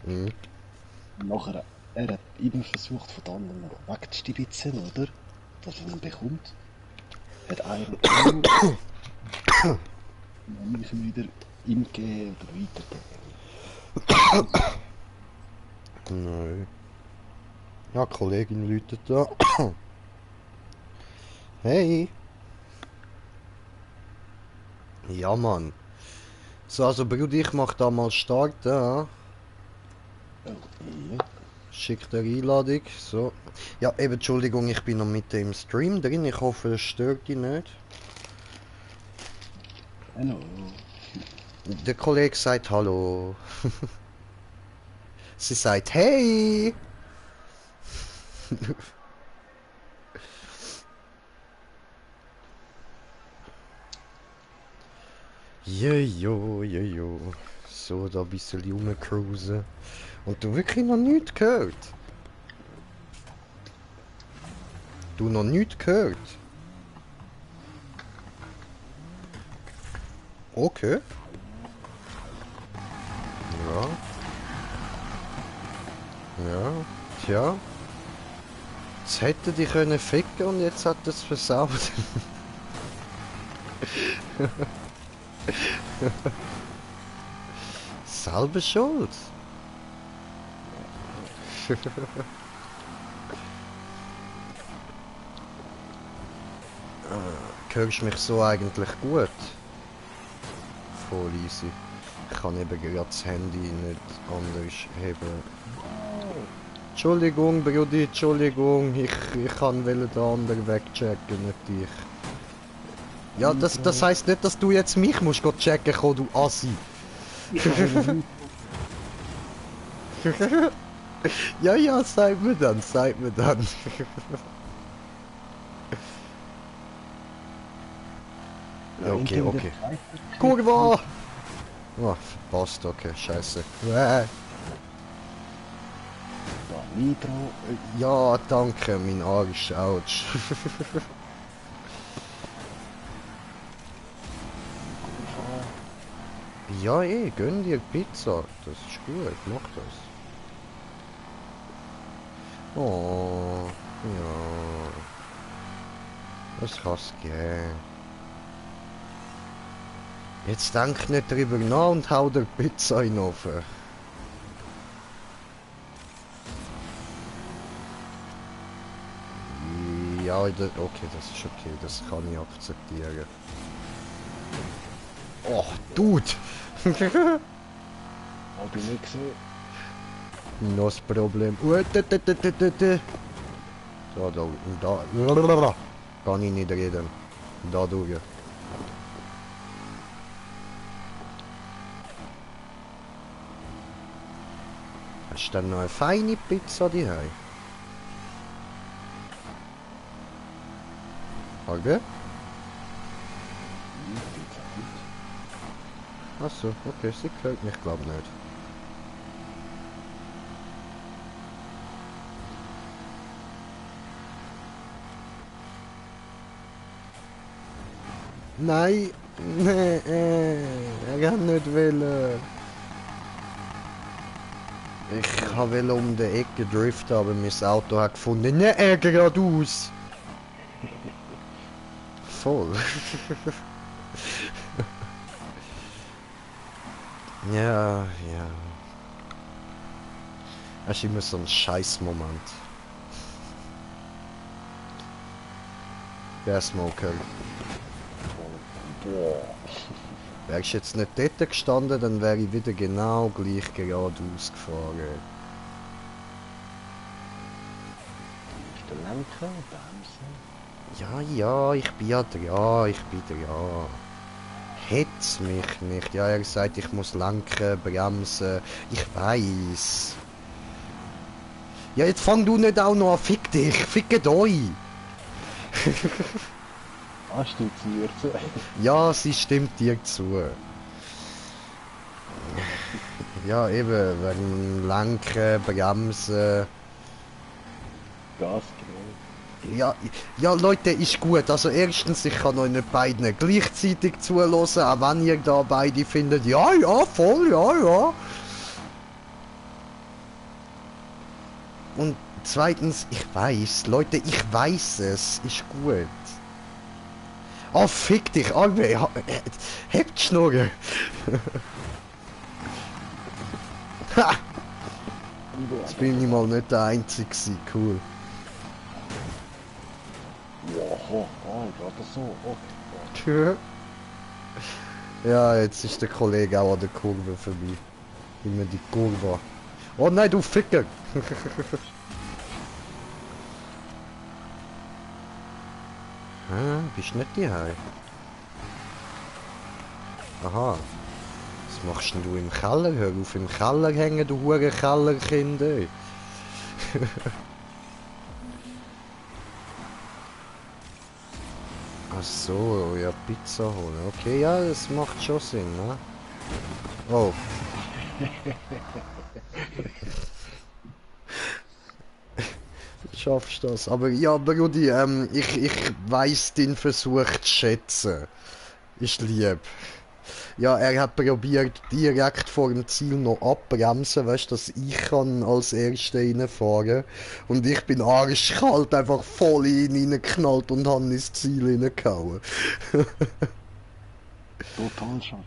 Mhm. Und nachher, er hat immer versucht, von den anderen wegzustibitzen, oder? Dass er ihn bekommt. Hat einen genommen und dann mich wieder ihm gegeben oder weitergeben. Nein. Ja, Kollegin läutet da. Hey. Ja, Mann. So, also Bruder, ich mach da mal starten. Ja. Ja. Schick der Einladung. So. Ja, eben, Entschuldigung, ich bin noch mit dem Stream drin. Ich hoffe, es stört dich nicht. Hallo. Der Kollege sagt Hallo. Sie sagt Hey. Jojo. So, da ein bisschen rumcruisen. Und du wirklich noch nichts gehört? Du noch nichts gehört? Okay. Ja. Ja. Tja. Jetzt hätte die können ficken und jetzt hat es versaut. Selber schuld. Hörst du mich so eigentlich gut? Voll easy. Ich kann eben gerade das Handy nicht anders heben. Entschuldigung, Brudi, Entschuldigung. Ich kann den anderen wegchecken, nicht dich. Ja, das heisst nicht, dass du jetzt mich musst checken kommen, du Assi. Ja, sag mir dann. Ja, okay. Kurva! Oh, verpasst, okay, scheiße. Da, Nitro. Ja, danke, mein Arsch, ouch. Ja, gönn dir Pizza. Das ist gut, mach das. Oh, ja. Das kann's geben. Jetzt denk nicht drüber nach und hau dir Pizza in den Ofen. Ja, okay, das ist okay, das kann ich akzeptieren. Oh, Dude! Hab ich nicht gesehen. No Problem. Da. Kann ich nicht reden. Da durch. Hast du denn noch eine feine Pizza daheim? Halbe? Achso, okay, sie gefällt mich glaub nicht. Nein! Nee, er kann nicht wollen. Ich wollte um die Ecke driften, aber mein Auto hat gefunden, ne, geradeaus! voll. Ja, ja. Es ist immer so ein Scheiß-Moment. Der Smoker. Boah. Wärst du jetzt nicht dort gestanden, dann wäre ich wieder genau gleich geradeaus gefahren. Ist der Lenker, Bremsen? Ja, ich bin ja dran, ich bin dran. Hetz mich nicht. Ja, er hat gesagt, ich muss lenken, bremsen. Ich weiß. Ja, jetzt fang du nicht auch noch an. Fick dich, fickt euch. Ah, stimmt sie mir zu. Ja, sie stimmt dir zu. Ja, eben, wegen lenken, bremsen. Gas genau. Ja, ja, Leute, ist gut. Also erstens, ich kann euch nicht beiden gleichzeitig zuhören, auch wenn ihr da beide findet, ja, ja, voll, ja, ja. Und zweitens, ich weiß, Leute, ich weiß es, ist gut. Oh, fick dich, Albe, hebt die Schnurre. Ha! Jetzt bin ich mal nicht der Einzige gewesen, cool. Wow, gerade so. Okay. Ja, jetzt ist der Kollege auch an der Kurve vorbei. Immer die Kurve. Oh nein, du Ficker! Bist nicht die Hei? Aha. Was machst denn du im Keller? Hör auf im Keller hängen, du hure Kellerkind, ey. Ach so, ja, Pizza holen. Okay, ja, das macht schon Sinn, ne? Oh. Du schaffst das. Aber ja, Brudi, ich weiss den Versuch zu schätzen. Ist lieb. Ja, er hat probiert, direkt vor dem Ziel noch abbremsen, weißt, dass ich kann als Erster reinfahren. Und ich bin arschkalt einfach voll in ihn reingeknallt und habe ins Ziel reingehauen. Total schade.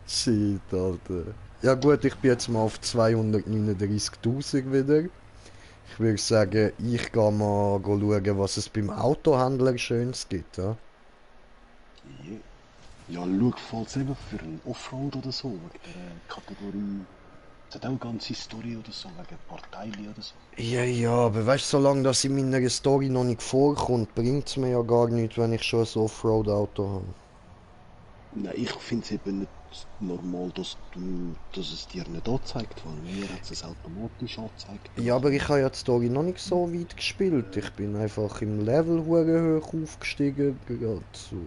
Shit, Alter. Ja gut, ich bin jetzt mal auf 239.000 wieder. Ich würde sagen, ich gehe mal schauen, was es beim Autohändler Schönes gibt. Ja? Ja, schau, falls eben für einen Offroad oder so, wegen der Kategorie. Es hat auch eine ganze Story oder so, wegen Parteili oder so. Ja, ja, aber weißt du, solange das in meiner Story noch nicht vorkommt, bringt es mir ja gar nichts, wenn ich schon ein Offroad-Auto habe. Nein, ich finde es eben nicht normal, dass es dir nicht anzeigt, weil mir hat es automatisch angezeigt. Ja, aber ich habe ja die Story noch nicht so weit gespielt. Ich bin einfach im Level hure hoch aufgestiegen. Gerade so.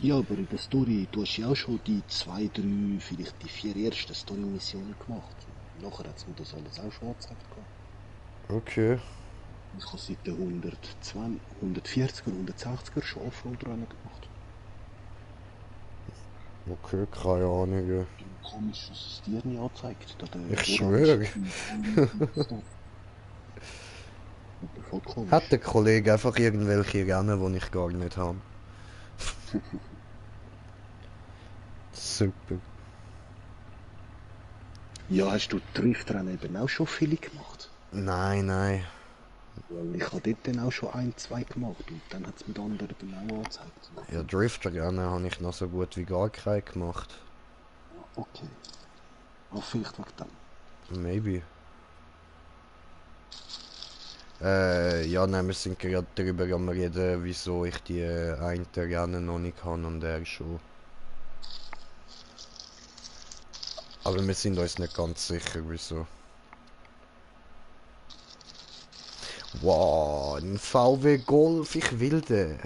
Ja, aber in der Story, du hast ja auch schon die 2, 3, vielleicht die 4 ersten Story-Missionen gemacht. Nachher hat es mir das alles auch schon angezeigt. Okay. Ich habe seit den 120, 140er, 160er schon Offroad-Rennen gemacht. Okay, keine Ahnung. Komisch, dass es dir nicht anzeigt. Ich schwöre. Hat der Kollege einfach irgendwelche Rennen, die ich gar nicht habe. Super. Ja, hast du Driftrennen eben auch schon viele gemacht? Nein, nein. Weil ich habe dort dann auch schon 1, 2 gemacht und dann hat es mit anderen dann auch angezeigt. Ja, Driftrennen habe ich noch so gut wie gar keine gemacht. Okay. Aber vielleicht wegen dem. Maybe. Ja, nein, wir sind gerade darüber am reden, wieso ich die einen Rennen noch nicht habe und er schon. Aber wir sind uns nicht ganz sicher, wieso. Wow, ein VW Golf, ich will den.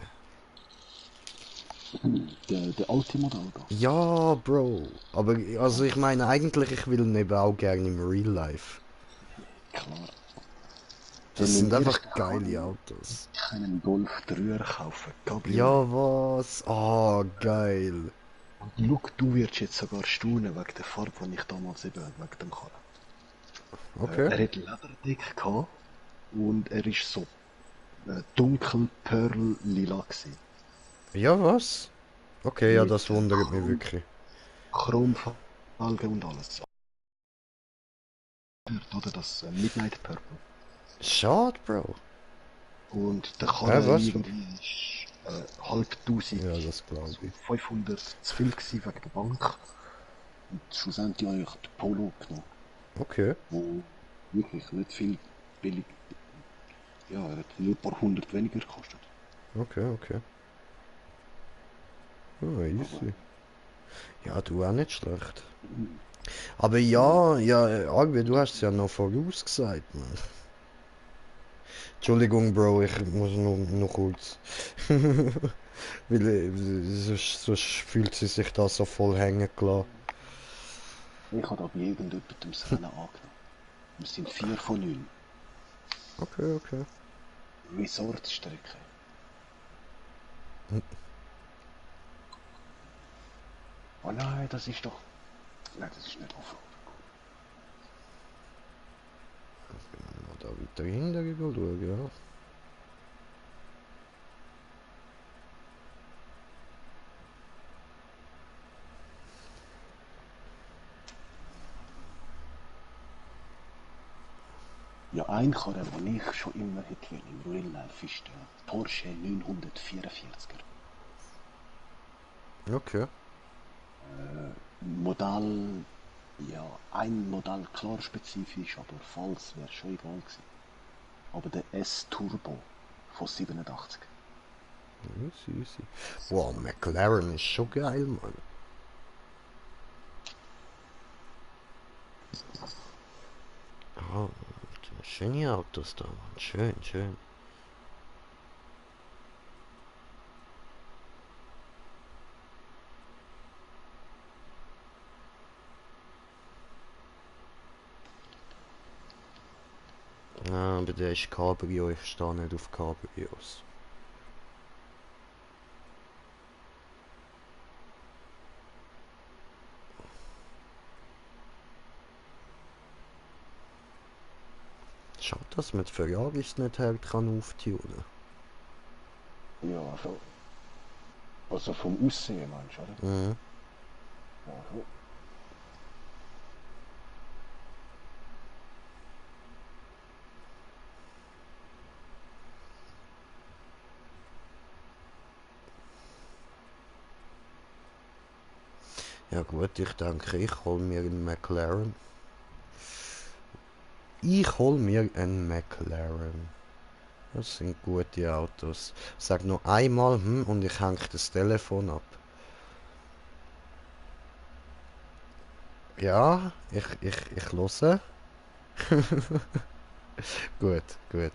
Der alte Modell da. Ja, Bro. Aber also ich meine eigentlich, ich will ihn eben auch gerne im Real Life. Klar. Das sind einfach geile Autos. Ich kann einen Golf 3er kaufen. Gabriel. Ja, was? Ah, geil. Und look, du wirst jetzt sogar staunen wegen der Farbe, die ich damals eben wegen dem Karren. Okay. Er hat Lederdeck gehabt und er ist so dunkel Pearl lila gewesen. Ja, was? Okay, ja, Mit das wundert mich wirklich. Chromfalgen und alles. Oder das Midnight Purple. Schade, Bro. Und der Karre Was? irgendwie ist halb tausend, Ja, das glaube also ich. 500 zu viel gewesen wegen der Bank. Und schlussendlich habe ich den Polo genommen, Okay. wo wirklich nicht viel billig, ja, er hat nur ein paar hundert weniger gekostet. Okay, okay. Oh, Aber easy. Ja, du auch nicht schlecht. Aber ja, Arvid, du hast es ja noch vorausgesagt, Mann. Entschuldigung, Bro, ich muss noch kurz. Weil sonst fühlt sie sich da so voll hängen gelassen. ich habe da bei irgendjemandem das Rennen angenommen. Wir sind 4 von 9. Okay, okay. Resortstrecke. Oh nein, das ist doch... Nein, das ist nicht Offroad. Mal da weiter hinten schauen, ja. Ja, ein Karre, den ich schon immer hätte wollen, im Real Life, ist der Porsche 944er. Okay. Modell, ja, ein Modell klar spezifisch, aber falls wäre schon egal gewesen. Aber der S-Turbo von 87. Easy, easy. Wow, McLaren ist schon geil, Mann. Oh, schöne Autos da, Mann. Schön, schön. Ah, aber der ist Cabrio, ich stehe nicht auf Cabrios. Schade, dass man die Ferraris nicht halt kann auftunen. Ja, also vom Aussehen meinst du, oder? Mhm. Ja, so. Ja gut, ich denke, ich hol mir einen McLaren. Ich hol mir einen McLaren. Das sind gute Autos. Sag nur einmal und ich hänge das Telefon ab. Ja, ich höre. Gut, gut.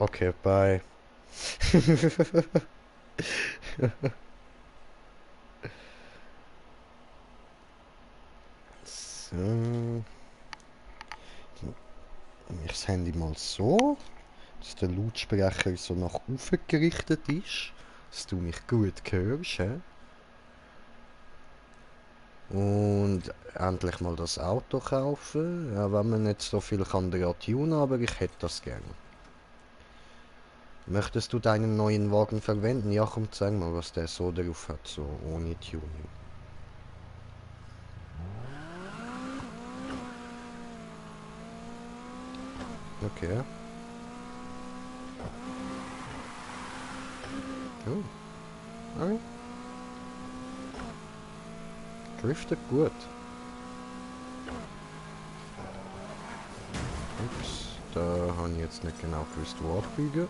Okay, bye. So. Ich das Handy mal so, dass der Lautsprecher so nach oben gerichtet ist, dass du mich gut hörst. He? Und endlich mal das Auto kaufen, ja, wenn man nicht so viel kann daran tunen, aber ich hätte das gerne. Möchtest du deinen neuen Wagen verwenden? Ja, komm, zeig mal, was der so drauf hat, so ohne Tuning. Okay. Oh. Okay. Driftet gut. Ups, da habe ich jetzt nicht genau gewusst, wo abbiegen.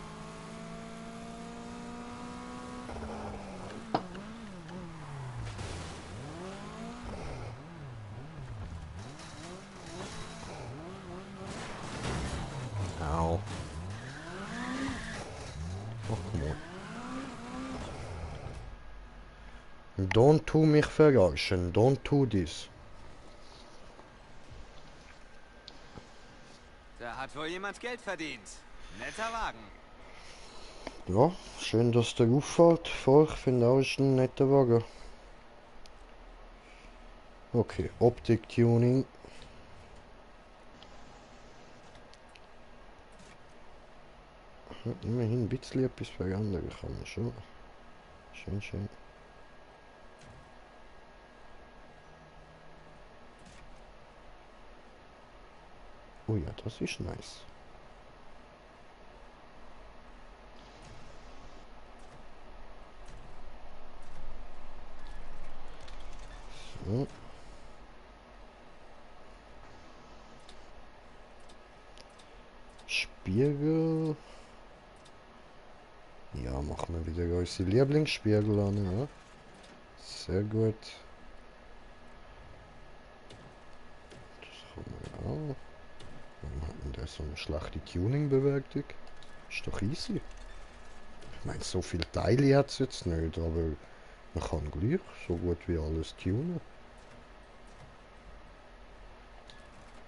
Au. Ach, komm on. Don't tu mich verarschen, don't tu this. Da hat wohl jemand Geld verdient. Netter Wagen. Ja, schön, dass der auffällt. Voll, ich finde auch, ist ein netter Wagen. Okay, Optik-Tuning. Ja, immerhin ein bisschen etwas verändern kann man schon. Schön, schön. Oh ja, das ist nice. So. Spiegel. Ja, machen wir wieder unsere Lieblingsspiegel an, ja. Sehr gut. Das haben wir auch. Warum hat man da so eine schlechte Tuning-Bewertung? Ist doch easy. Ich meine, so viele Teile hat es jetzt nicht, aber man kann gleich so gut wie alles tunen.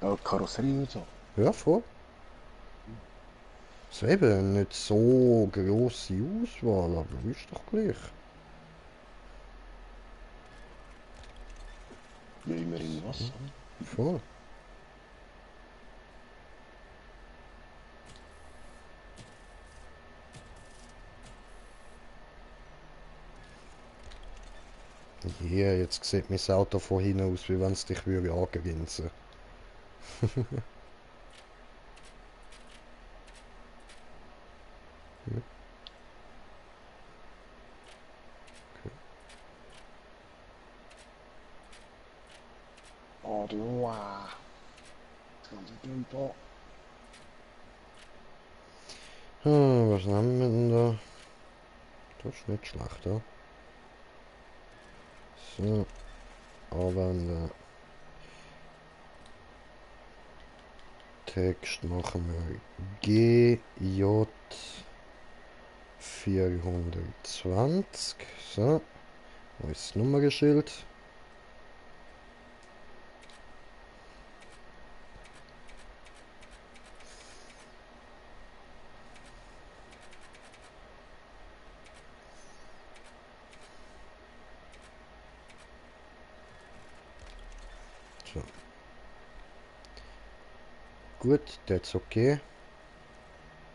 Ja, Karosserie und so. Ja, voll. Es ist eben nicht so grosse Auswahl, aber ist doch gleich. Ja, immerhin was. Voll. Ja, jetzt sieht mein Auto von hinten aus, wie wenn es dich würde angrinsen. Oh, du, wow. Das ganze Bild da. Was nehmen wir denn da? Das ist nicht schlecht, ja. So, anwenden. Text machen wir GJ 420. So, wo ist das Nummernschild? So. Gut, das ist okay.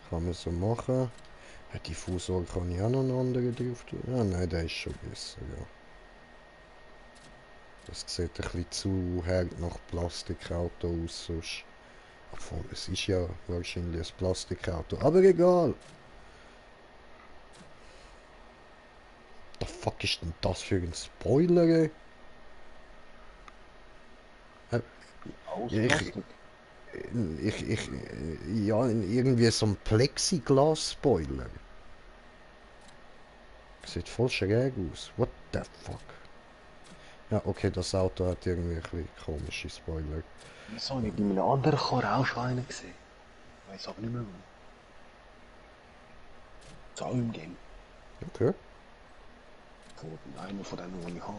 Kann man so machen. Ja, Diffusor kann ich auch noch einen anderen drauf tun. Ja, nein, der ist schon besser, ja. Das sieht ein bisschen zu hart nach Plastikauto aus, sonst. Obwohl, es ist ja wahrscheinlich ein Plastikauto. Aber egal. The fuck ist denn das für ein Spoiler, ey? Aus Ja, Plastik. ja, irgendwie so ein Plexiglas-Spoiler. Sieht voll schräg aus. What the fuck? Ja, okay, das Auto hat irgendwie ein bisschen komische Spoiler. So habe ich bei einem anderen Karren auch schon einen gesehen. Ich weiß aber nicht mehr wo. So auch im Game. Okay. Von einem von denen, die ich habe.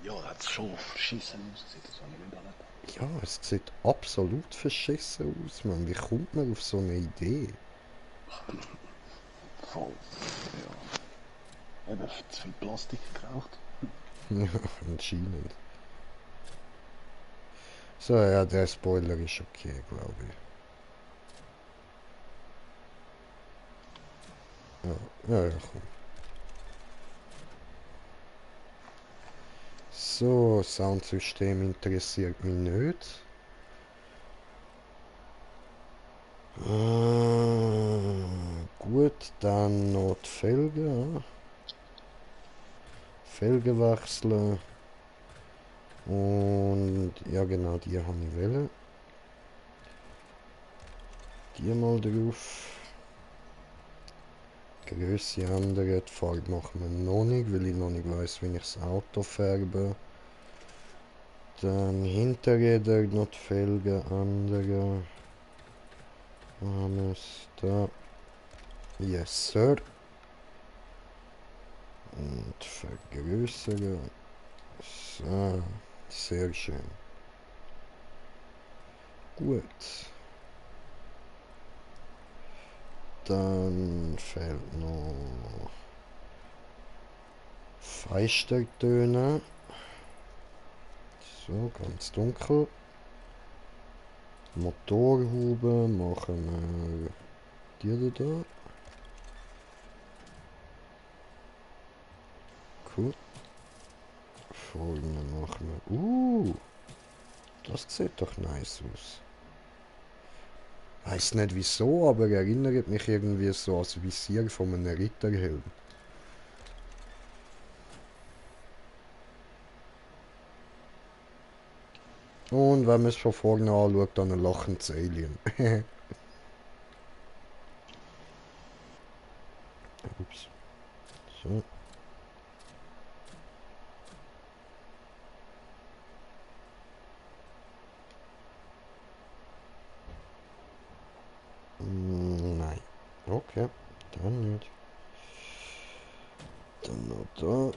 Ja, da hat es schon verschissen ausgesehen. Das habe ich nicht alle. Ja, es sieht absolut verschissen aus, man. Wie kommt man auf so eine Idee? Voll. Ja. Eben zu viel Plastik geraucht. Ja, anscheinend. So, ja, der Spoiler ist okay, glaube ich. Ja, ja, komm. So, Soundsystem interessiert mich nicht. Gut, dann noch die Felgen. Ja. Felgen wechseln. Und ja genau, die habe ich wählen. Die mal drauf. Größe ändern, die Farbe machen wir noch nicht, weil ich noch nicht weiss, wie ich das Auto färbe. Dann Hinterräder noch die Felgen ändern. Haben wir es da. Yes, Sir. Und vergrößern. So, sehr schön. Gut. Dann fehlt noch Feistertöne. So, ganz dunkel. Motorhaube machen wir die da. cool. Vorne machen wir. Das sieht doch nice aus. Weiß nicht wieso, aber erinnert mich irgendwie so als Visier von einem Ritterhelm. Und wenn man es von vorne anschaut, dann ein lachendes Alien. Ups. So. Nein. Okay, dann nicht. Dann noch da.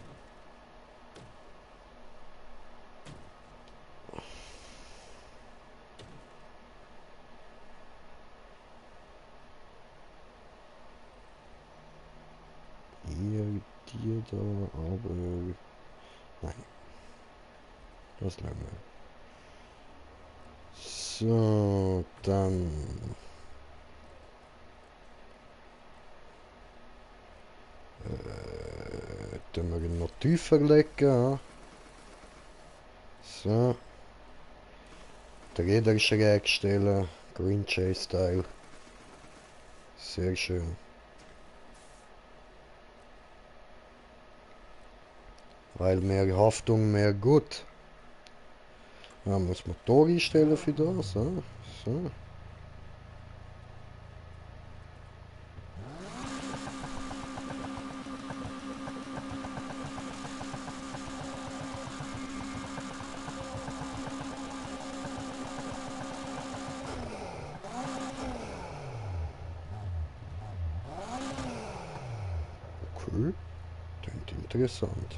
Hier, dir da, aber... Nein. Das lassen wir. So, dann... Dann wir ihn noch tiefer legen. Ja. So. Der Räder schräg stellen. Green Jay Style. Sehr schön. Weil mehr Haftung, mehr gut. Ja, muss Motor einstellen für das. Ja. So. Okay, klingt interessant.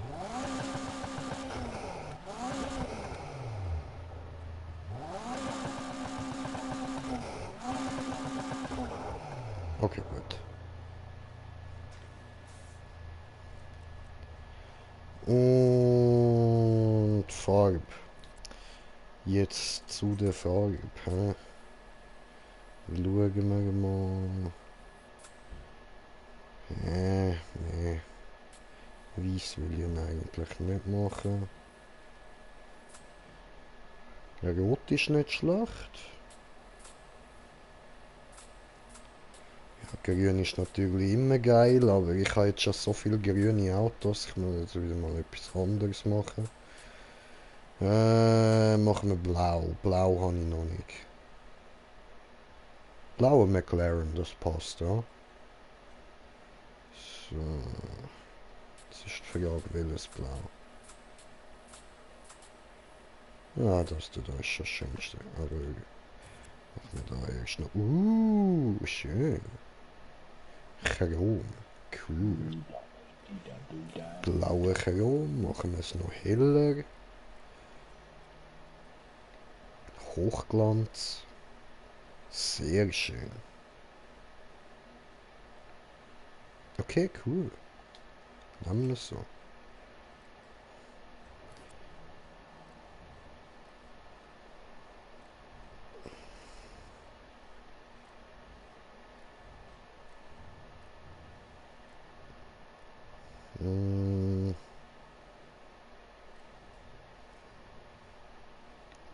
Okay, gut. Und Farbe. Jetzt zu der Farbe. Schauen wir mal. Nee. Weiß will ich eigentlich nicht machen. Rot ist nicht schlecht. Ja, grün ist natürlich immer geil, aber ich habe jetzt schon so viele grüne Autos. Ich muss jetzt wieder mal etwas anderes machen. Machen wir blau. Blau habe ich noch nicht. Blauer McLaren, das passt, ja. So. Jetzt ist die Frage, welches Blau. Ja, das da ist schon das Schönste. Aber machen wir da erst noch. Schön. Chrom. Cool. Blaue Chrom. Machen wir es noch heller. Hochglanz. Sehr schön. Okay, cool. Nehmen wir es so.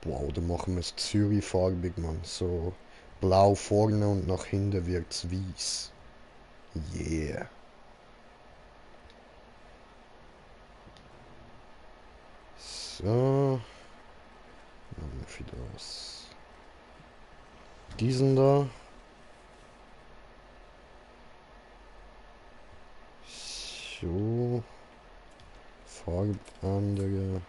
Wow, dann machen wir es Zürich-farbig, Mann. So blau vorne und nach hinten wird es weiß. Yeah. So. Machen wir für das. Diesen da. So. Farbänderung.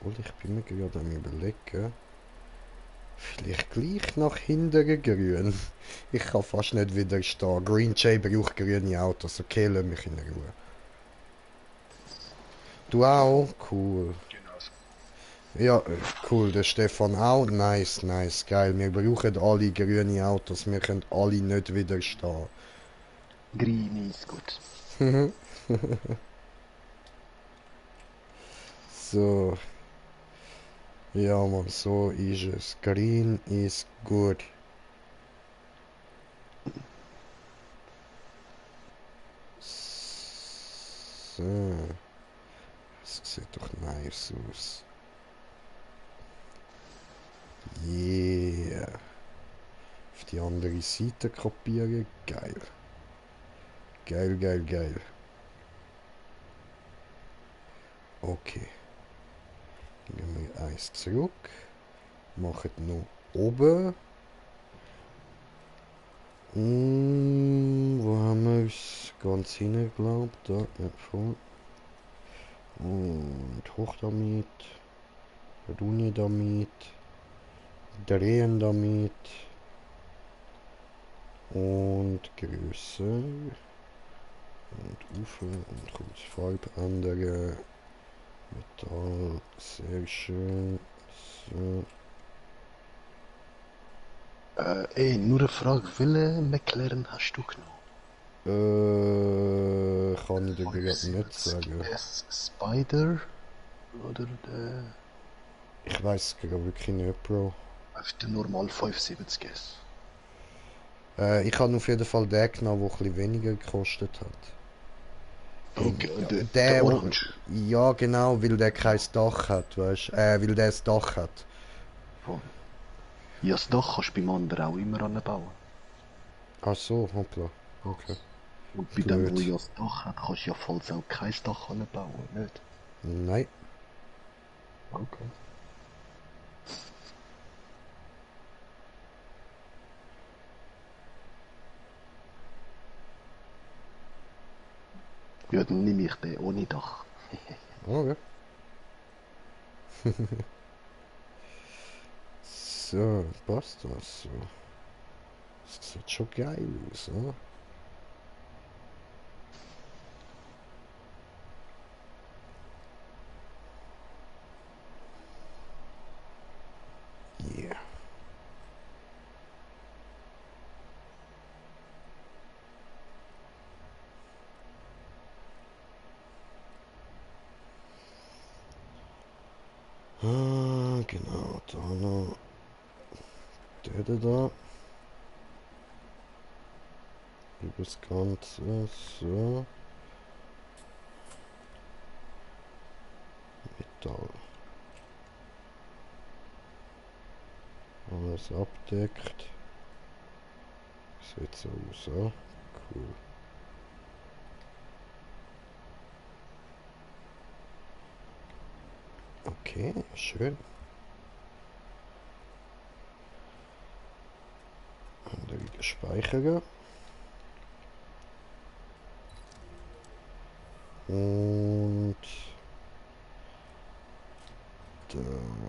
Obwohl, ich bin mir gerade am Überlegen. Vielleicht gleich nach hinten grün. Ich kann fast nicht widerstehen. Green Jay braucht grüne Autos. Okay, lass mich in Ruhe. Du auch? Cool. Ja, cool. Der Stefan auch. Nice, nice. Geil. Wir brauchen alle grüne Autos. Wir können alle nicht widerstehen. Green ist gut. So. Ja, man, so ist es. Green ist gut. So. Das sieht doch nice aus. Yeah. Auf die andere Seite kopieren. Geil. Geil, geil, geil. Okay. Gehen wir eins zurück. Machen noch oben. Wo haben wir es? Ganz hinten, glaubt. Da, nicht voll. Und hoch damit. Runter damit. Drehen damit. Und größer. Und Ufer und kurz Farbe ändern. Metall, sehr schön. So. Nur eine Frage, welchen McLaren hast du genommen? Kann ich dir gerade nicht sagen. S Spider? Oder der... Ich weiß gerade wirklich nicht, Bro. Einfach der normal 75S? Ich habe auf jeden Fall den genommen, der etwas weniger gekostet hat. Okay, Ja, der Orange. Ja, genau, weil der kein Dach hat, weißt du? Weil der ein Dach hat. Voll. Ja, das Dach kannst du beim anderen auch immer anbauen. Ach so, hoppla. Okay. Und bei dem, wo Blöd. ja das Dach hat, kannst du ja falls auch kein Dach anbauen, nicht? Nein. Okay. Ja, dann nehme ich den ohne Dach. Okay. So, passt das so. Das sieht schon geil aus, oder? Yeah. Genau, da noch. Der da. Über das Ganze, so. Metall. Alles abdeckt. Sieht so aus, ja? Cool. Okay, schön. Andere speichern. Und dann...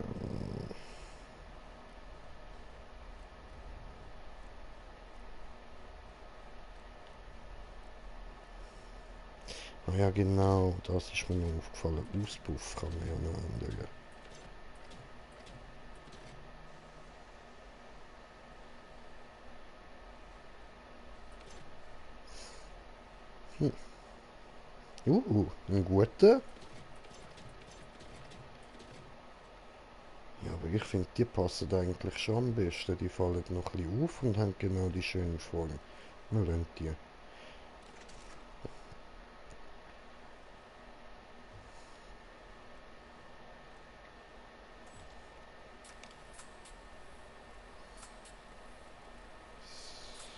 Ah ja, genau, das ist mir noch aufgefallen. Auspuff kann man ja noch ändern. Ein guter. Ja, aber ich finde, die passen eigentlich schon am besten. Die fallen noch ein bisschen auf und haben genau die schöne Form. Wir lassen die.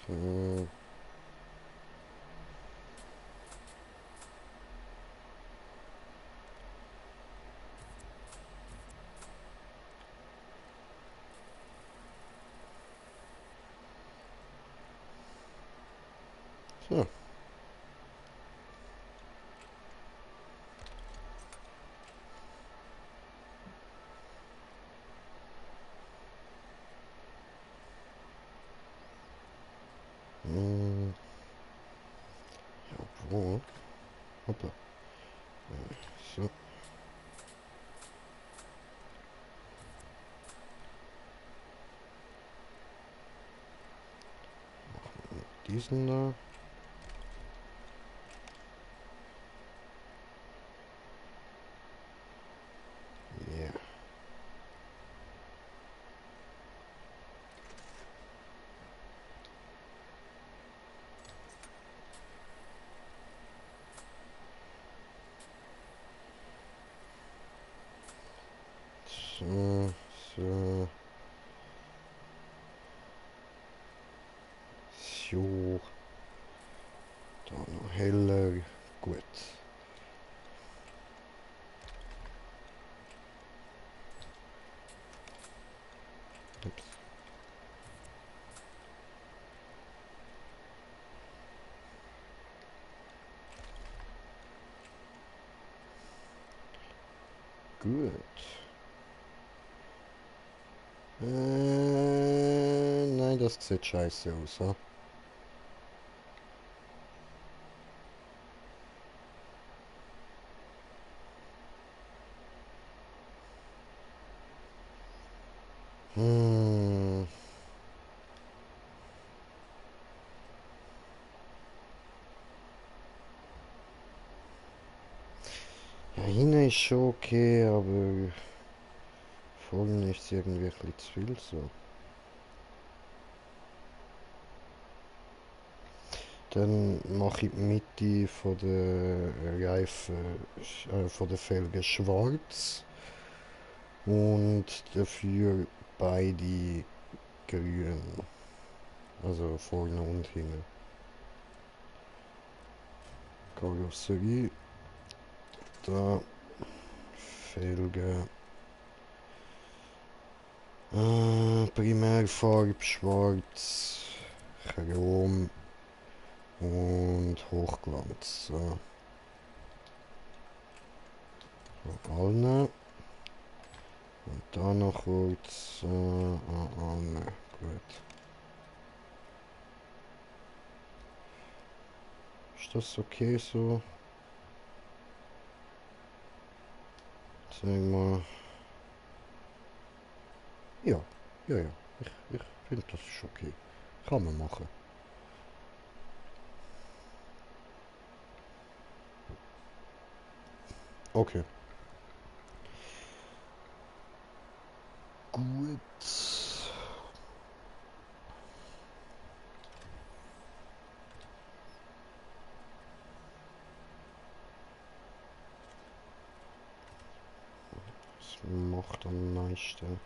So. So. Jawohl. Hoppla. So. Diesen da. So, so. So. Da noch heller. Gut. Ups. Gut. Nein, das sieht scheiße aus, ha? Hm. Ja, hinten ist schon okay, aber vorne ist es irgendwie ein bisschen zu viel so. Dann mache ich die Mitte von der Reifen, von der Felgen schwarz und dafür beide grün. Also vorne und hinten. Karosserie. Da. Felgen. Primärfarbe schwarz. Chrom. Und Hochglanz. So. So, alle. Und da noch kurz alle. Gut. Ist das okay so? Sag mal. Ja, ja, ja. Ich finde das ist okay. Kann man machen. Okay. Gut. Was macht am meisten?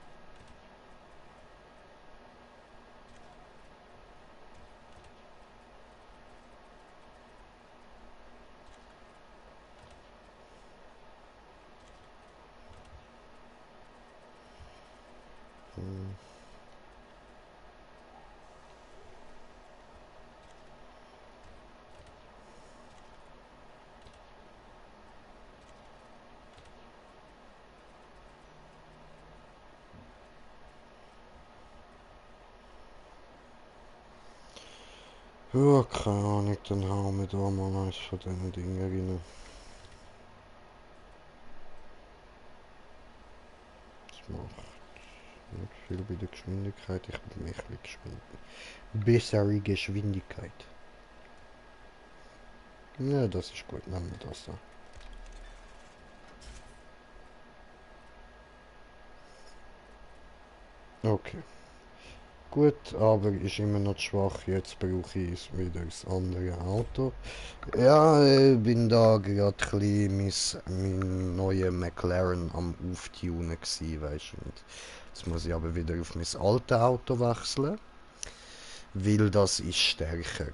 Hm. Ja, keine Ahnung, dann hauen wir da mal eins von diesen Dingen rein. Das macht nicht viel bei der Geschwindigkeit, ich bin mich ein bisschen bessere Geschwindigkeit. Ja, das ist gut, nehmen wir das da. Okay. Gut, aber ist immer noch schwach. Jetzt brauche ich wieder das andere Auto. Ja, bin da gerade ein bisschen mein neuer McLaren am Auftunen gsi, weißt du. Und jetzt muss ich aber wieder auf mein altes Auto wechseln, weil das ist stärker.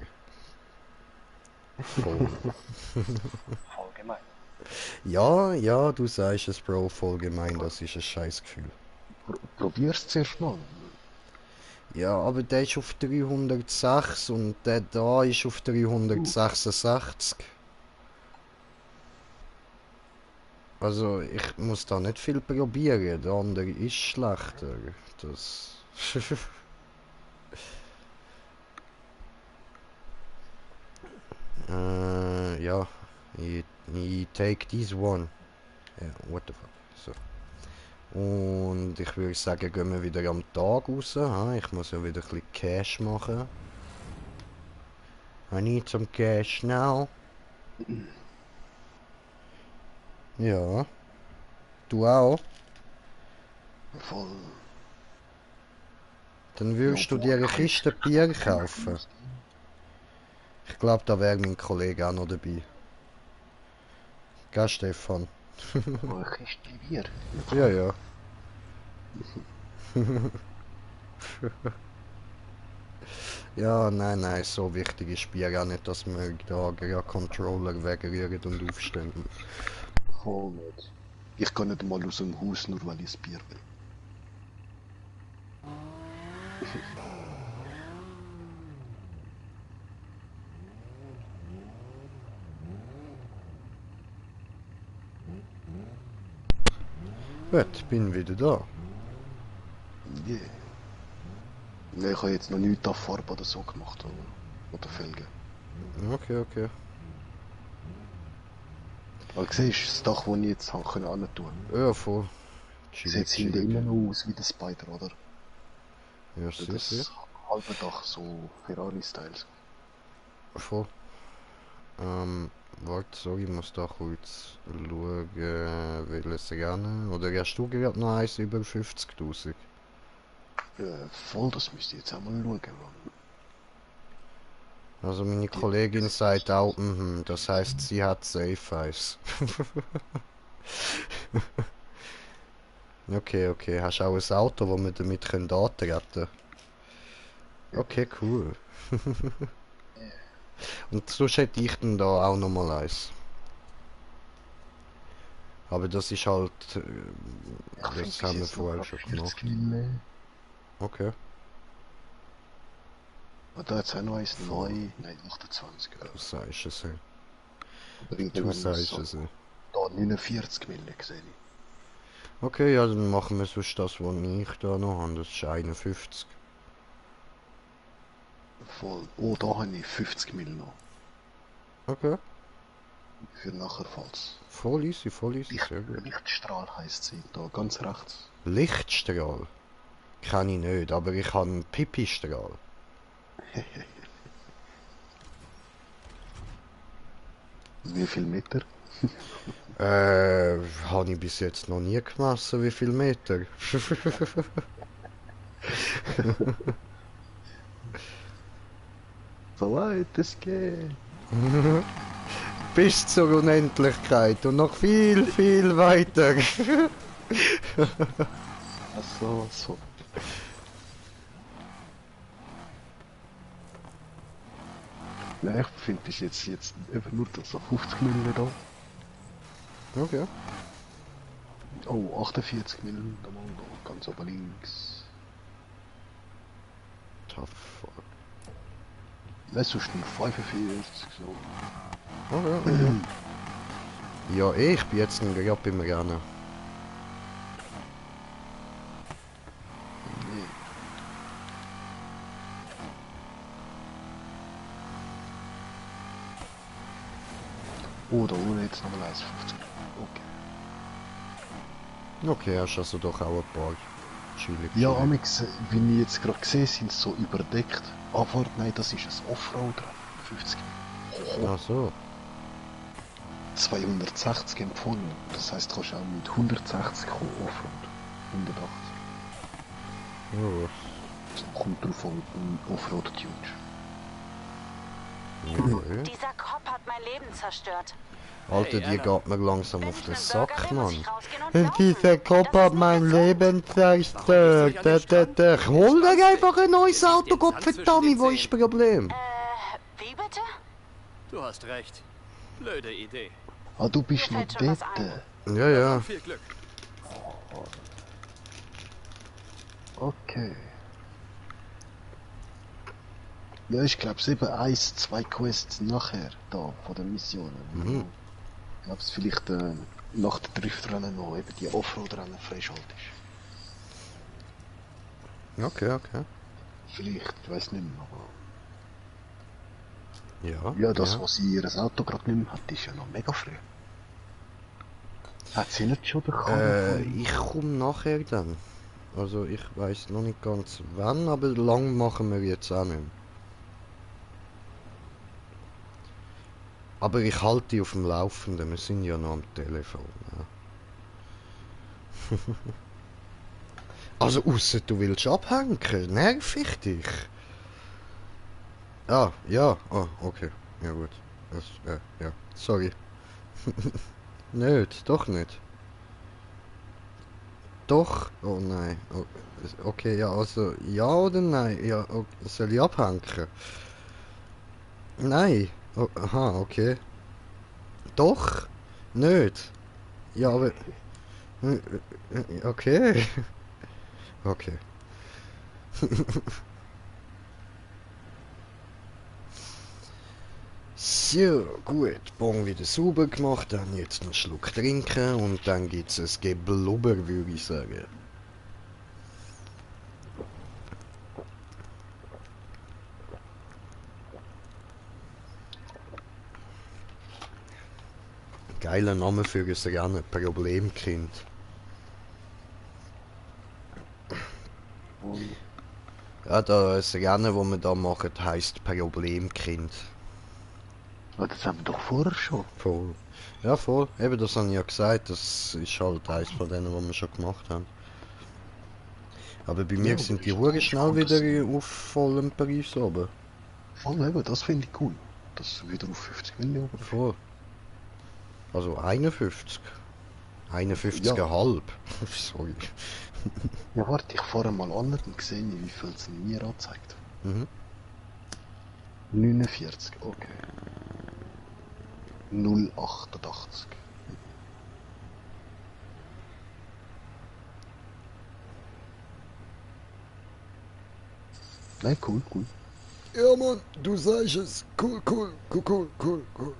Voll. Voll gemein. Ja, ja, du sagst es, Bro, voll gemein, das ist ein Scheißgefühl. Probier's zuerst mal. Ja, aber der ist auf 306 und der da ist auf 366. Also ich muss da nicht viel probieren, der andere ist schlechter. Das. Ja. I take this one. Ja, what the fuck. So. Und ich würde sagen, gehen wir wieder am Tag raus. Ha? Ich muss ja wieder ein bisschen Cash machen. I need some cash now. Ja. Du auch? Voll. Dann würdest du dir eine Kiste Bier kaufen. Ich glaube, da wäre mein Kollege auch noch dabei. Gell, Stefan? Oh, eine Kiste Bier. Ja, ja. Ja, nein, so wichtig ist Bier auch nicht, dass wir da gerade Controller wegrühren und aufstellen. Voll nicht. Ich kann nicht mal aus dem Haus, nur weil ich ein Bier will. Gut, bin wieder da. Yeah. Ne, ich habe jetzt noch nichts auf Farbe oder so gemacht. Oder Felgen. Okay. Aber siehst du, das Dach, das ich jetzt habe können tun, Ja, voll. sieht hinten immer noch aus wie der Spider, oder? Ja, Also sehr. das halbe Dach so Ferrari-Styles. Voll. Warte, sorry, ich muss da kurz schauen, welches Rennen. Oder hast du gerade noch eins über 50.000? Voll, das müsst ihr jetzt auch mal schauen. Mann. Also meine Kollegin sagt auch, das heißt, sie hat Safe Eyes. Okay, hast du auch ein Auto, wo wir damit antreten können? Okay, cool. Und sonst hätte ich dann da auch noch mal eins. Aber das ist halt, das haben wir vorher schon gemacht. Okay. Und da jetzt auch noch eins neu, nein, 28. Du sagst es, ja. Oder irgendwie, Du wenn sagst so, es, ja. da 49 Mille gesehen. Okay, ja, dann machen wir sonst das, was ich da noch habe. Das ist 51. Voll. Oh, da habe ich 50 Mille noch. Okay. Für nachher falls. Voll easy, sehr gut. Lichtstrahl heisst sie, da ganz rechts. Lichtstrahl? Kenn ich nicht, aber ich habe einen Pipistrahl. Wie viel Meter? Habe ich bis jetzt noch nie gemessen, wie viel Meter. So weit es geht. Bis zur Unendlichkeit und noch viel, viel weiter. Ach so, so. Nein, ich finde das jetzt eben nur so 50 Mille da. Okay. Oh, 48 Mille da mal da, ganz oben links. Tough fuck. Nein, sonst nur 45, so. Okay. Ja, ich bin jetzt gerade beim Rennen. Nee. Oh, da oben jetzt nochmal 1,50. Okay. Okay, hast also doch auch ein paar chillig. Ja, Amix, wie ich jetzt gerade gesehen, sind sie so überdeckt. Ah, warte, nein, das ist ein Offroad. 50. Ach so. 260 empfohlen. Das heisst, du kannst auch mit 160 kommen, Offroad. 180. Ja, Das kommt drauf an, wie du Offroad tunst. ja. Dieser Cop hat mein Leben zerstört. Alter, Hey, die Anna. geht mir langsam Wenn auf ich den einen Burger Sack, will, muss Mann. ich rausgehen und laufen. Dieser Kopf Das hat ist mein nicht gesund. Leben zerstört. Hol dir einfach ein neues Auto, Gottverdammt, wo ist das Problem? Wie bitte? Du hast recht. Blöde Idee. Ah, du bist Mir noch fällt schon was dort. ein. Ja. Viel Glück. Okay. Ja, ich glaube, es eben 1, 2 Quests nachher, da, von den Missionen. Mhm. Ich glaube, es vielleicht nach der Driftrennen noch eben die Offroad-Rennen freischaltest. Okay. Vielleicht, ich weiß nicht mehr, aber... Ja. Ja, das, was sie ihr Auto gerade nicht mehr hat, ist ja noch mega früh. Hat sie nicht schon den Karren Ich komme nachher dann. Also ich weiß noch nicht ganz wann, aber lang machen wir jetzt auch nicht mehr. Aber ich halte dich auf dem Laufenden, wir sind ja noch am Telefon. Ja. Also ausser du willst abhängen, nerv ich dich? Ja, okay, ja gut. Das, ja, sorry. Nicht, doch nicht. Doch? Oh nein. Okay, ja, also ja oder nein? Ja, soll ich abhängen? Nein. Oh, aha, okay. Doch? Nicht? Ja, aber... Okay. Okay. So, gut. Bon wieder sauber gemacht. Dann jetzt einen Schluck trinken und dann gibt's ein Geblubber, würde ich sagen. Geiler Name für ein Rennen, Problemkind. Ja, das Rennen, das wir da machen, heisst Problemkind. Aber das haben wir doch vorher schon. Voll. Ja, voll. Eben, das habe ich ja gesagt. Das ist halt eins von denen, die wir schon gemacht haben. Aber bei mir Ja, sind aber die ist Huren gut, schnell kann das wieder auf vollem Preis oben. Voll eben, das finde ich cool. Dass du wieder auf 50 Millionen bist. Voll. Also 51. 51,5. Sorry. Ja, warte, ich fahre mal an und sehe, wie viel es mir anzeigt. Mhm. 49, okay. 0,88. Nein, cool, cool. Ja, Mann, du sagst es. Cool, cool, cool, cool, cool, cool.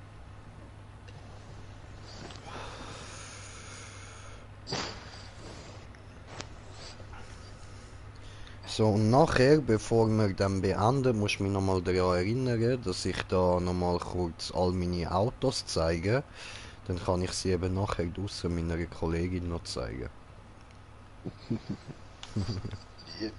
So, und nachher, bevor wir dann beenden, musst du mich nochmal daran erinnern, dass ich da nochmal kurz all meine Autos zeige. Dann kann ich sie eben nachher draussen meiner Kollegin noch zeigen. Ja.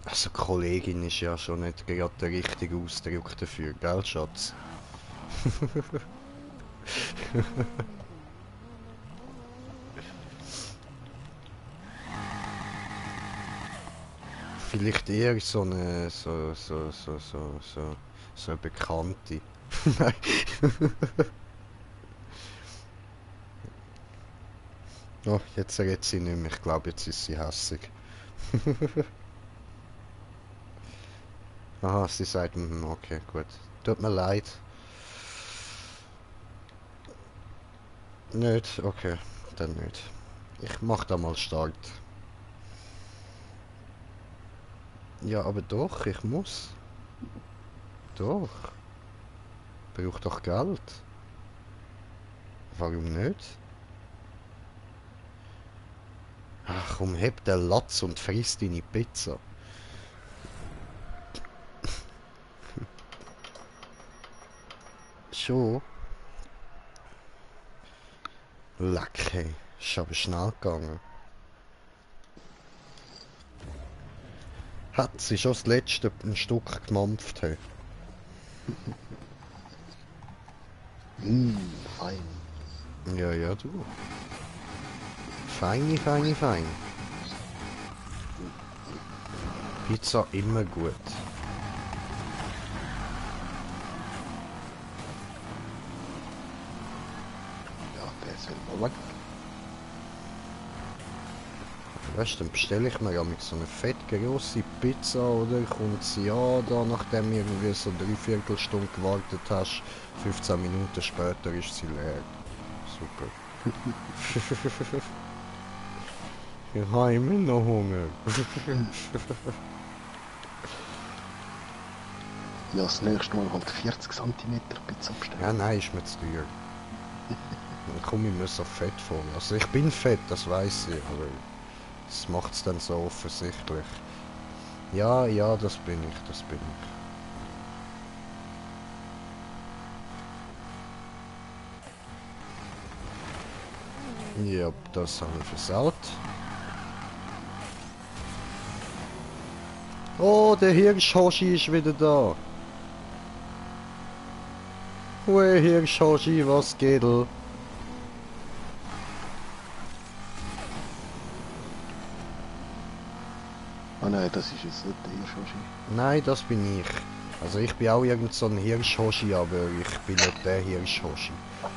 Also Kollegin ist ja schon nicht gerade der richtige Ausdruck dafür, gell, Schatz? Vielleicht eher so eine, so eine Bekannte. Nein. Oh, jetzt redet sie nicht mehr. Ich glaube, jetzt ist sie hässig. Aha, sie sagt, okay, gut. Tut mir leid. Nicht? Okay, dann nicht. Ich mach da mal Start. Ja, aber doch, ich muss. Doch. Braucht doch Geld. Warum nicht? Ach komm, heb den Latz und friss deine Pizza. Schon? Leck, hey. Ist aber schnell gegangen. Hat sie schon das letzte ein Stück gemampft, hey. Fein. Ja, ja, du. Feini, feini, fein. Pizza immer gut. Ja, der soll mal weg. Weißt du, dann bestelle ich mir ja mit so einer fett grosse Pizza, oder? Kommt sie an, da nachdem irgendwie so 3/4 Stunde gewartet hast. 15 Minuten später ist sie leer. Super. Ich habe immer noch Hunger. Ja, das nächste Mal halt 40 cm Pizza bestellen. Ja, nein, ist mir zu teuer. Dann komme ich mir so fett vor. Also ich bin fett, das weiß ich, aber das macht es dann so offensichtlich. Ja, ja, das bin ich, das bin ich. Ja, das haben wir versaut. Oh, der Hirsch-Hoshi ist wieder da. Hui, Hirsch-Hoshi, was geht? Ah nein, das ist jetzt nicht der Hirschi. Nein, das bin ich. Also ich bin auch irgend so ein Hirsch-Hoshi, aber ich bin nicht der Hirsch-Hoshi.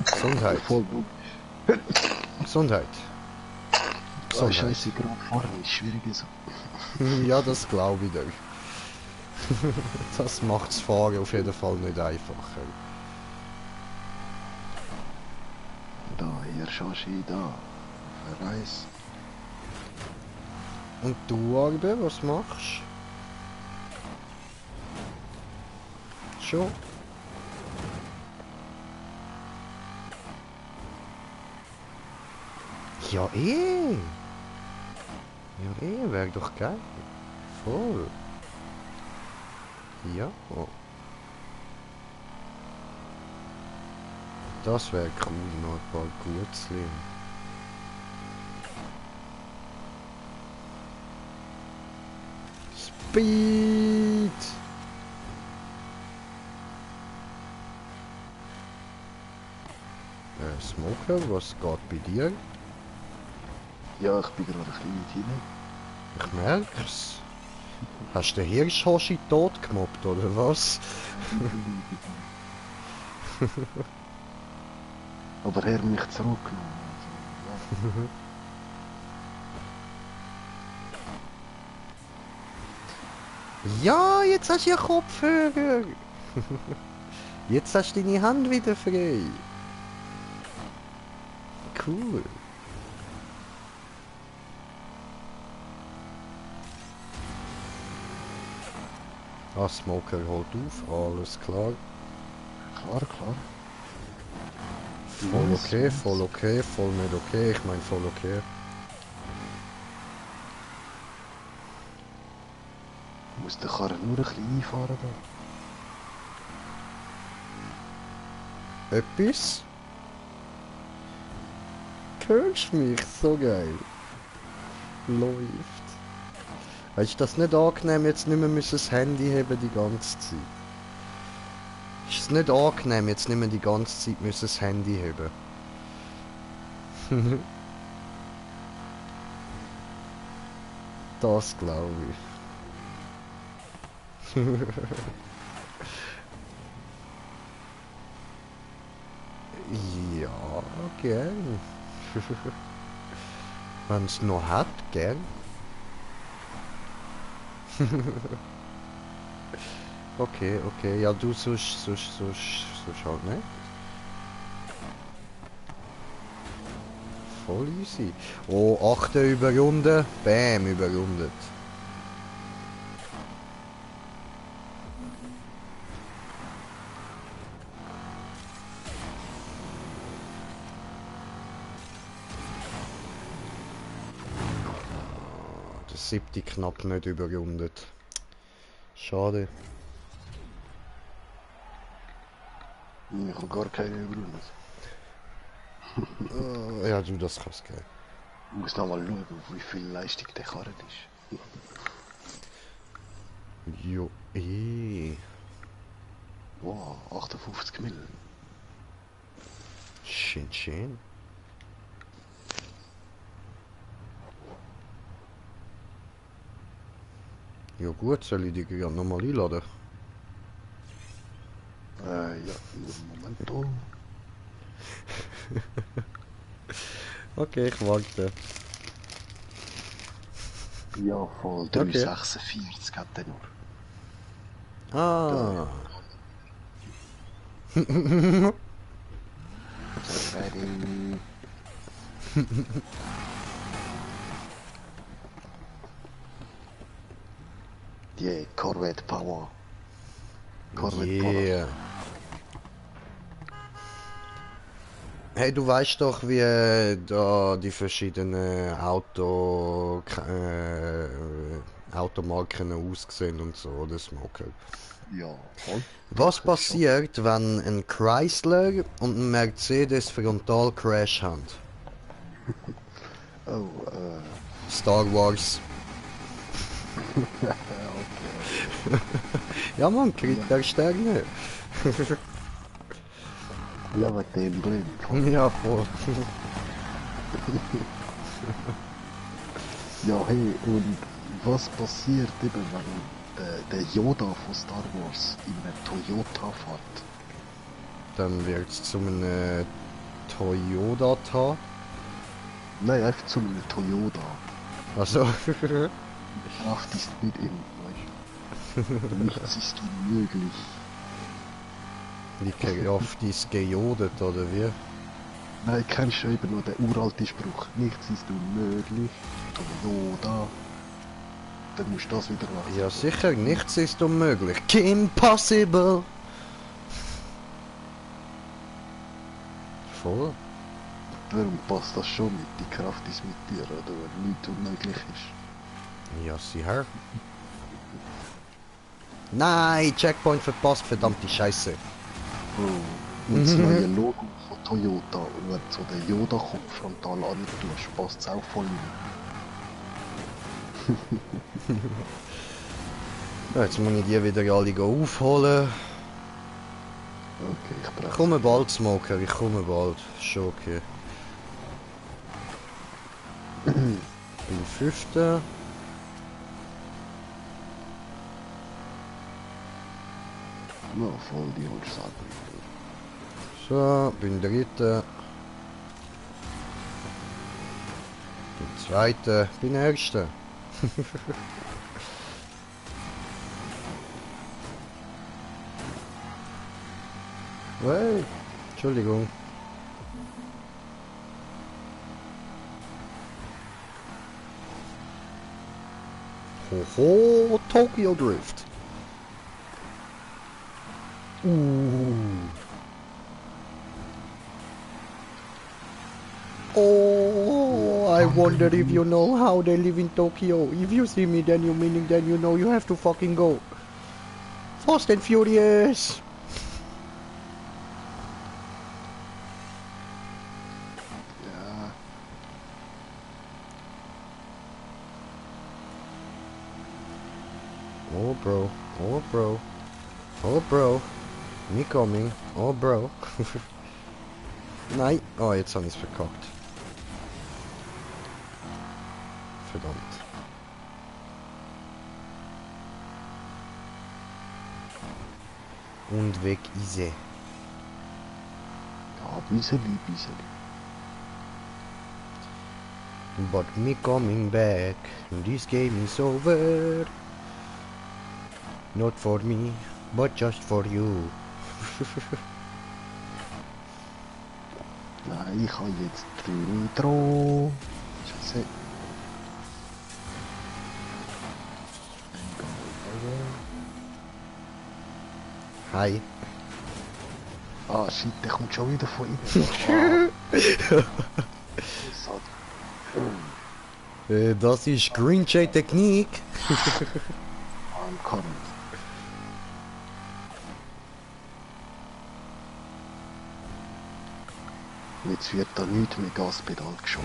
Gesundheit. Voll gut. Gesundheit. Oh, Gesundheit. Scheiße, gerade fahren ist schwierig so. Ja, das glaube ich dir. Das macht's Fahren auf jeden Fall nicht einfacher. Da, hier Shashi, da. Verreis. Und du, Arbe, was machst du? Schon? Ja, eh. Ja, eh, wäre doch geil. Voll. Ja. Das wäre cool, noch ein paar Gutzli. Speed! Smoker, was geht bei dir? Ja, ich bin gerade ein bisschen weit hinein. Ich merk's. Hast du den Hirsch-Hoshi tot gemobbt, oder was? Aber er hat mich zurückgenommen. Also, Ja, jetzt hast du ja Kopfhörer. Jetzt hast du deine Hand wieder frei. Cool. Ah, Smoker holt auf, alles klar. klar, klar. Voll okay, voll okay, voll nicht okay, ich mein voll okay. Ich muss den Karren nur ein bisschen einfahren da. Etwas? Hörst du mich? So geil. Läuft. Ist das nicht angenehm, jetzt nicht mehr das Handy haben die ganze Zeit? Ist es nicht angenehm, jetzt nicht mehr die ganze Zeit das Handy haben? Das glaube ich. Ja, gern. Wenn es noch hat, gern. Okay, okay. Ja, du sonst halt nicht. Voll easy. Oh, 8 überrunden. Bam, überrundet. Der 7. knapp nicht überrundet. Schade. Ich habe gar keine Überrunde. Ja, du, das kannst gehen. Ich muss noch mal schauen, wie viel Leistung der Karren ist. Jo, Wow, 58 Mil. Schön, schön. Ja gut, soll ich dich gerade nochmal einladen? Ja, Moment. Okay, ich warte. Ja, voll 346 hat er nur. Ah. Ready. Die Corvette Power. Corvette Yeah. Hey, du weißt doch, wie da die verschiedenen Automarken aussehen und so, oder Smoker. Ja, voll. Was passiert, wenn ein Chrysler und ein Mercedes Frontalcrash haben? Oh, Star Wars. Ja man, kriegt der Sterne. ja, mit dem Blind. Ja, voll. Ja, hey, und was passiert eben, wenn der Yoda von Star Wars in einem Toyota fährt? Dann wird es zu einem Toyota. Nein, einfach zu einem Toyota. Also. Kraft ist nicht in, weißt du. Nichts ist unmöglich. Die Kraft ist gejodet, oder wie? Nein, kennst du eben nur den uralten Spruch. Nichts ist unmöglich. Toyota. Dann musst du das wieder machen. Ja, sicher, nichts ist unmöglich. Impossible! Voll. Darum passt das schon mit. Die Kraft ist mit dir, oder? Wenn nichts unmöglich ist. Ja, sicher. Nein, Checkpoint verpasst, verdammte Scheiße. Oh. Und das neue Logo von Toyota. Und wenn du so den Yoda-Kopf frontal antust, passt es auch voll rein. Ja, jetzt muss ich die wieder alle aufholen. Okay, ich Ich brauche. komme bald, Smoker, ich komme bald. Schon okay. Bin Fünfter. Ja, voll die holst du selber. So, bin Dritter. Bin Zweiter. Bin Erster. Hey, Entschuldigung. Hoho, Tokyo Drift. Oh, I wonder if you know how they live in Tokyo. If you see me, then you meaning then you know you have to fucking go. Fast and Furious. Ja, Oh bro, oh bro, oh bro, me coming, oh bro. Nein, oh jetzt habe ich es verkackt. Verdammt. Und weg ist er. ja, bisschen. But me coming back, this game is over. Not for me, but just for you. Nein, ich habe jetzt 3 Nitro. Scheiße. Hi. Ah, shit, der kommt schon wieder von innen. Das ist Green Jay Technik. I'm coming. Jetzt wird da nichts mit Gaspedal geschaut.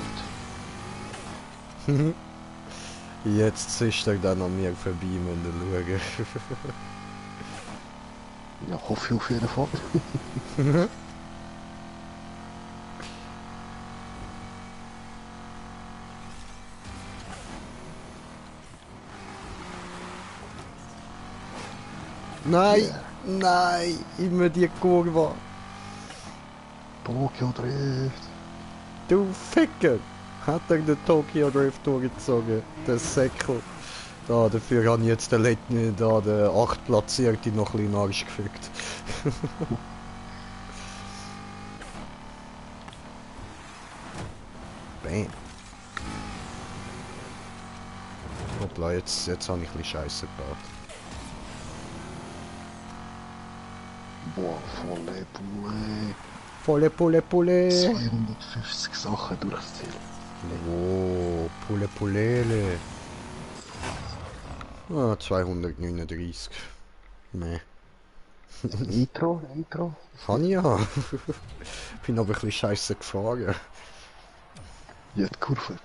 Jetzt ist er dann an mir vorbei, wenn du schauen. Ja, hoffe ich auf jeden Fall. Nein, Yeah. nein, immer die Kurve. Tokyo Drift. Du Ficker! Hat er den Tokyo Drift durchgezogen, der Säckel. Da, dafür habe ich jetzt den letzten, da, den 8 Platzierte noch ein bisschen in den Arsch gefickt. Bam. Hoppla, jetzt habe ich ein bisschen Scheiße gebaut. Boah, volle Pulle. Volle Pulle Pulle! 250 Sachen durchzählen. Oh, Pulle Pullele. Ah, 239. Nee. Nitro. Kann ich ja. Bin aber ein bisschen scheiße gefahren. Ja, die Kurve.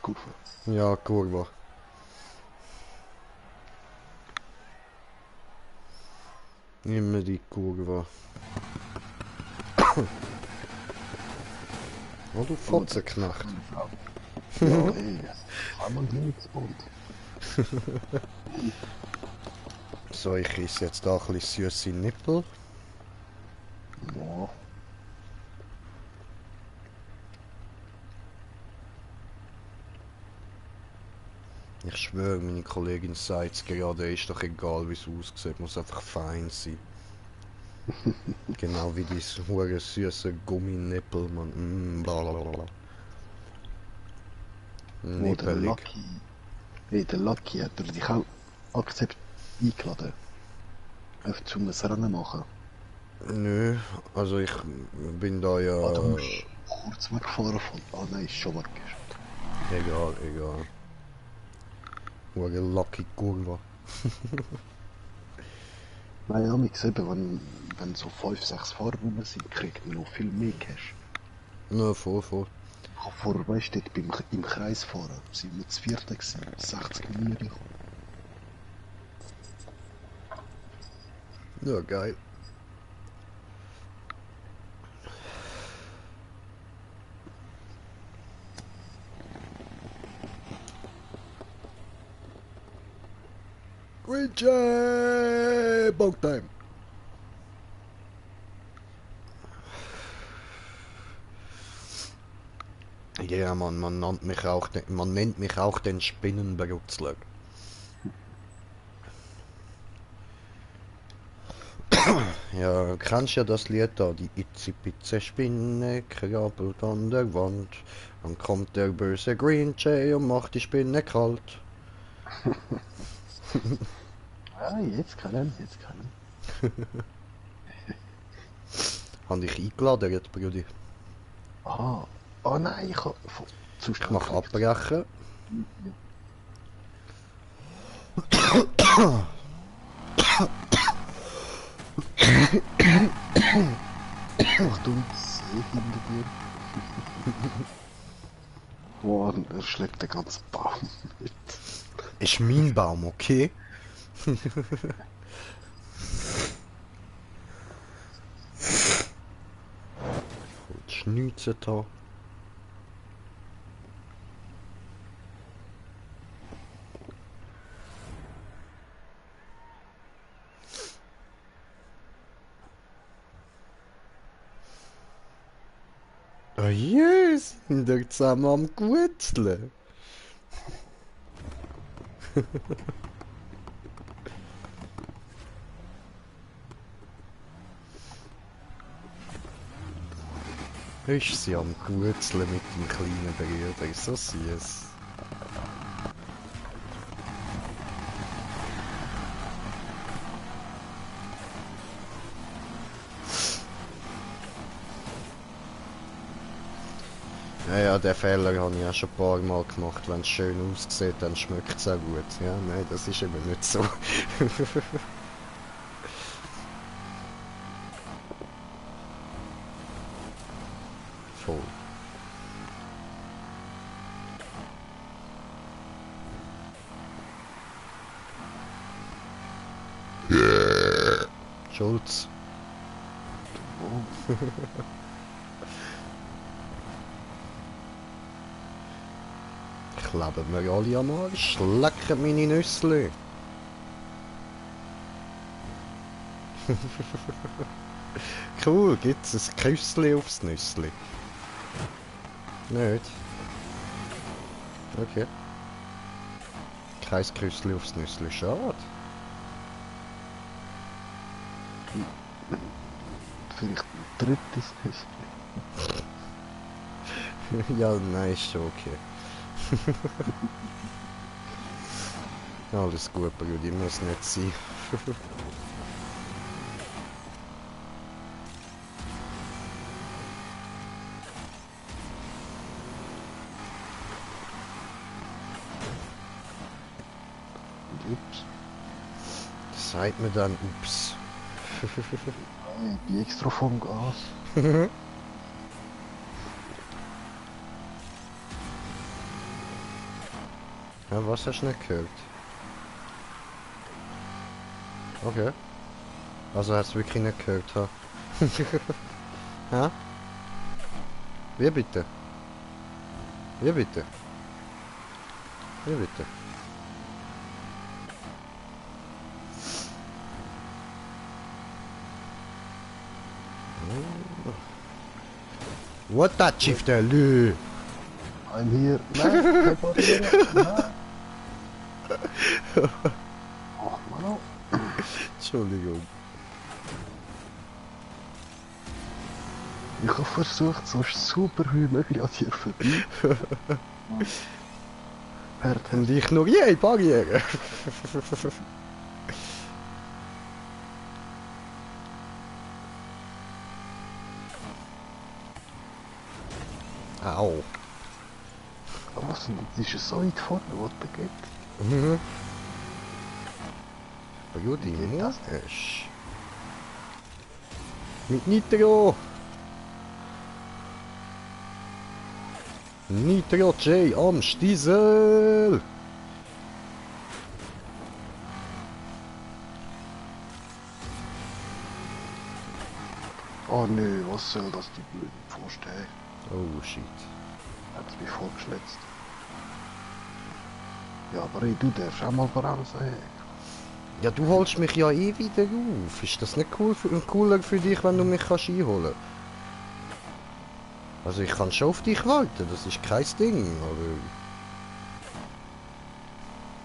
Ja, Kurve. Immer die Kurve. Oh, du Fotzenknecht. Ja, ey. Einmal Linksbund. So, ich esse jetzt da ein bisschen süße Nippel. Ja. Ich schwöre, meine Kollegin sagt es gerade, ist doch egal wie es aussieht, muss einfach fein sein. Genau wie diese hure süße Gumminippel, man. Blablabla. Wo der Nippelig. Lucky... Hey, der Lucky hat er dich auch eingeladen. Einfach zum Rennen machen. Nö, also ich bin da ja... Ah, du musst kurz wegfahren von... Ah nein, ist schon weg. Egal, egal. Hure Lucky Kurva. Nein, ja, ich eben, wenn so 5, 6 Fahrer rum sind, kriegt man noch viel mehr Cash. Nö, voll. Ich habe vorher, weißt du, dort im Kreis fahren, sind wir das vierte gewesen, 60 Minuten. Ja, geil. Green Jay! Bog time! Ja, man nennt mich auch den Spinnenbrutzler. Ja, kennst ja das Lied da, die Itzi-Pitze Spinne krabbelt an der Wand. Dann kommt der böse Green Jay und macht die Spinne kalt. Ah, jetzt kann ich. Hab dich eingeladen, Brudi. Ah, oh nein, ich habe... Ich mach abbrechen. Achtung, See hinter dir. Boah, er schlägt den ganzen Baum mit. Ist mein Baum, okay? Schnüze da. Oh je, sind wir zusammen am Gutzeln. Ist sie am Gutzeln mit dem kleinen Bruder, ist so süß. Ja, den Fehler habe ich ja schon ein paar Mal gemacht. Wenn es schön aussieht, dann schmeckt es auch gut. Ja, nein, das ist eben nicht so. Voll. Schulz. Kleben wir alle am Arsch, lecken meine Nüssli. Cool, gibt's ein Küssli aufs Nüssli? Nicht? Okay. Kein Küssli aufs Nüssli, schade. Vielleicht ein drittes Nüssli. Ja, nein, ist schon okay. Alles gut, Brudi, muss nicht sein. Ups. Sagt mir dann ups. Ich bin extra vom Gas. Ja, was hast du nicht gehört? Okay. Also hast du wirklich nicht gehört, ha? Ha? Wie bitte? Wie bitte? Wie bitte? What that shifter, Lü? I'm here. Nein, kein Barriere. Nein. Ach, Mann. Entschuldigung. Ich habe versucht, so super wie möglich an dir vorbei. Hört, Und ich nur, yay, Barriere! Au. was denn? Das ist so weit vorne, was da geht. Mhm. Rudi, Wie geht das Mosch. Mit Nitro! Nitro J am Stiesel! Oh nö, was soll das, die blöden Vorstellen? Oh shit. Hat's mich vorgeschnitzt. Ja, aber ey, du darfst auch mal voraus sein. Ja, du holst mich ja eh wieder auf. Ist das nicht cooler für dich, wenn du mich kannst einholen? Also ich kann schon auf dich warten, das ist kein Ding, aber...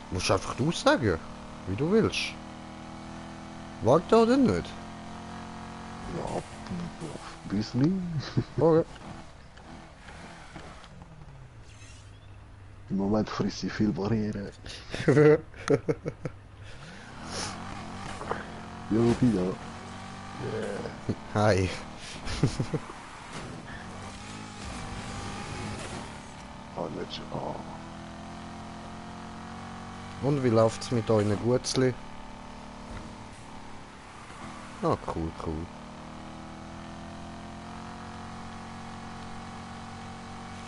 Du musst einfach du sagen, wie du willst. Warte oder nicht? Ja, ein bisschen. Okay. Im Moment frisst sie viel Barriere. Ja, wieder. Hi. Ah, nicht schon. Ah. Und wie läuft's mit euren Gutzli? Ah, cool, cool.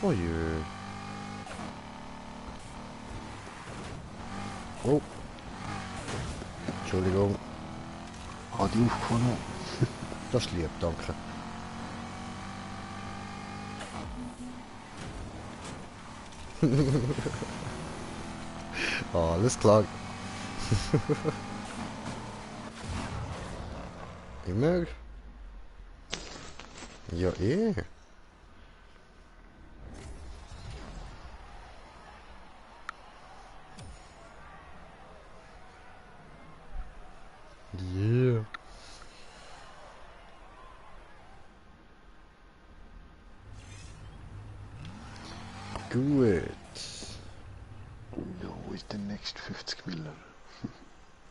Oh je. Oh. Entschuldigung, Hat die aufgefunden? das ist lieb, danke. Alles klar. Immer. Ja, eh. Yeah. Gut. Ja, wo ist der nächste 50 Miller?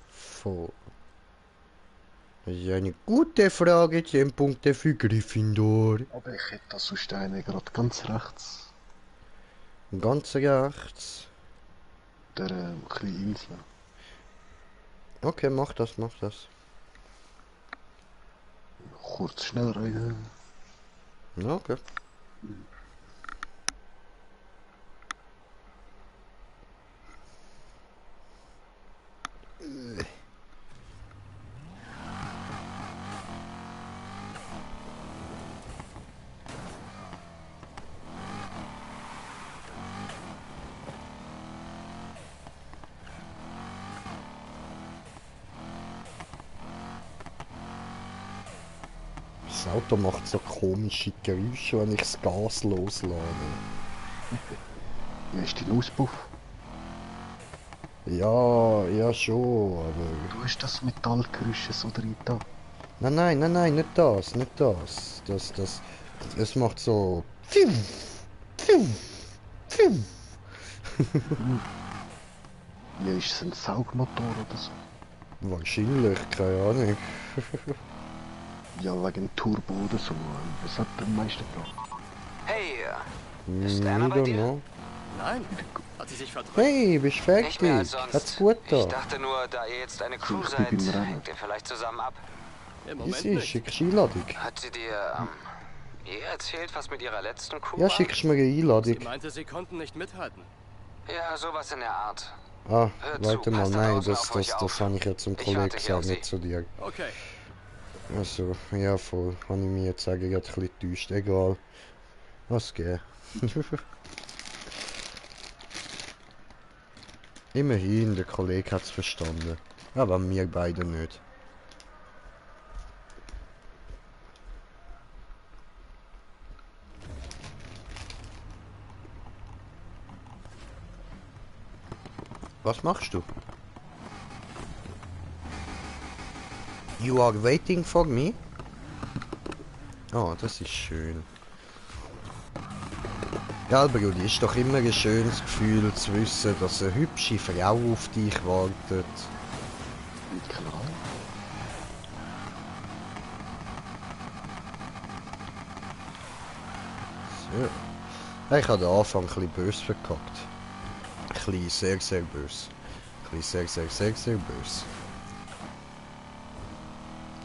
Vor. Das ist eine gute Frage, 10 Punkte für Gryffindor. Aber ich hätte das sonst einen gerade ganz rechts. Ganz rechts. Der kleine Insel. Okay, mach das, mach das. Kurz schnell rein. Ja, okay. Das Auto macht so komische Geräusche, wenn ich das Gas loslade. Wie ist dein Auspuff? Ja, ja schon, aber... Du hast das Metallgeräusch so drin da. Nein, nein, nein, nein, nicht das, nicht das. Es macht so... Pfiuh, pfiuh, pfiuh. Ja, ist es ein Saugmotor oder so? Wahrscheinlich, keine Ahnung. Ja, wegen Turbo oder so. Was hat der meiste gebracht? Hey, ist Anna bei don't dir? know. Nein, hat sie sich verdrückt? Hey, bist Nicht mehr als fertig? sonst. Hat's gut Ich da? dachte nur, da ihr jetzt eine Crew Ich seid, bin dran. hängt ihr vielleicht zusammen ab. Im Moment Easy, nicht. schickst du Einladung? Hat sie dir ihr erzählt, was mit ihrer letzten Crew Ja, war? schickst du mir eine Sie Einladung? meinte, sie konnten nicht mithalten. Ja, sowas in der Art. Ah, Hör zu, warte mal, passt da nein, draußen das auf euch auf. habe ich ja zum Ich Kollegen warte hier auf gesagt, nicht Sie. zu dir. Okay. Also, ja voll, kann ich mir jetzt sagen, gerade ein bisschen täuscht, egal. Was geht? Immerhin, der Kollege hat's verstanden. Aber wir beide nicht. Was machst du? You are waiting for me? Oh, das ist schön. Ja, Brudi, ist doch immer ein schönes Gefühl zu wissen, dass eine hübsche Frau auf dich wartet. Klar. So. Ich habe den Anfang ein bisschen böse verkackt. Ein bisschen sehr, sehr böse. Ein bisschen sehr böse.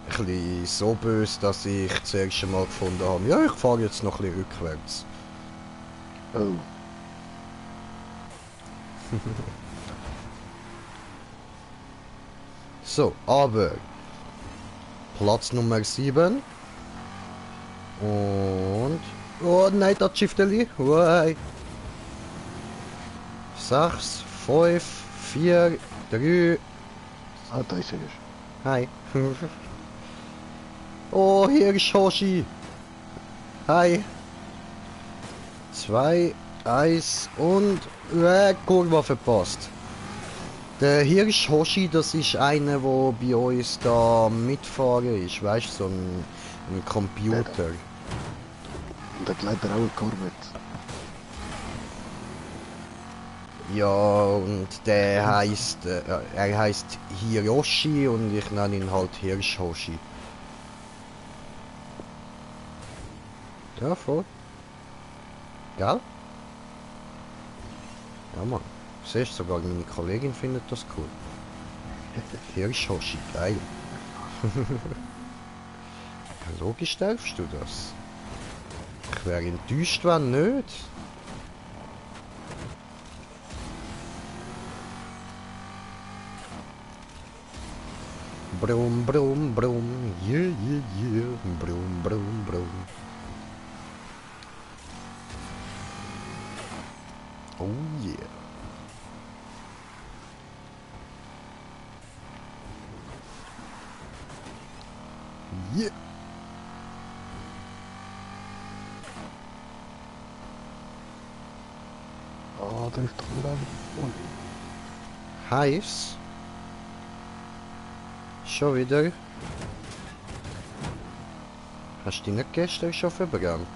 Ein bisschen so böse, dass ich das erste Mal gefunden habe, ja, ich fahre jetzt noch ein bisschen rückwärts. Oh. So, aber Platz Nummer 7. Und... Oh nein, das Schifteli. 6, 5, 4, 3... Ah, da ist er. Hi. Oh, hier ist Hoshi. Hi. 2, 1 und... Kurve verpasst. Der Hirsch Hoshi, das ist einer, der bei uns da mitfahren ist. Weißt du, so ein Computer. Und hat leider auch eine Corvette. Ja, und der heißt, er heißt Hiroshi und ich nenne ihn halt Hirsch Hoshi. Ja, voll. Gell? Ja, Mann. Siehst du, sogar meine Kollegin findet das cool. Hirsch Hoshi, geil. Ja, logisch darfst du das. Ich wäre enttäuscht, wenn nicht. Brumm, brumm, brumm, yeah, yeah, yeah, brumm, brumm, brumm. Oh yeah. Yeah. Ah, da ist doch wieder Heiß. Schon wieder. Hast du die nicht gestern schon verbrannt?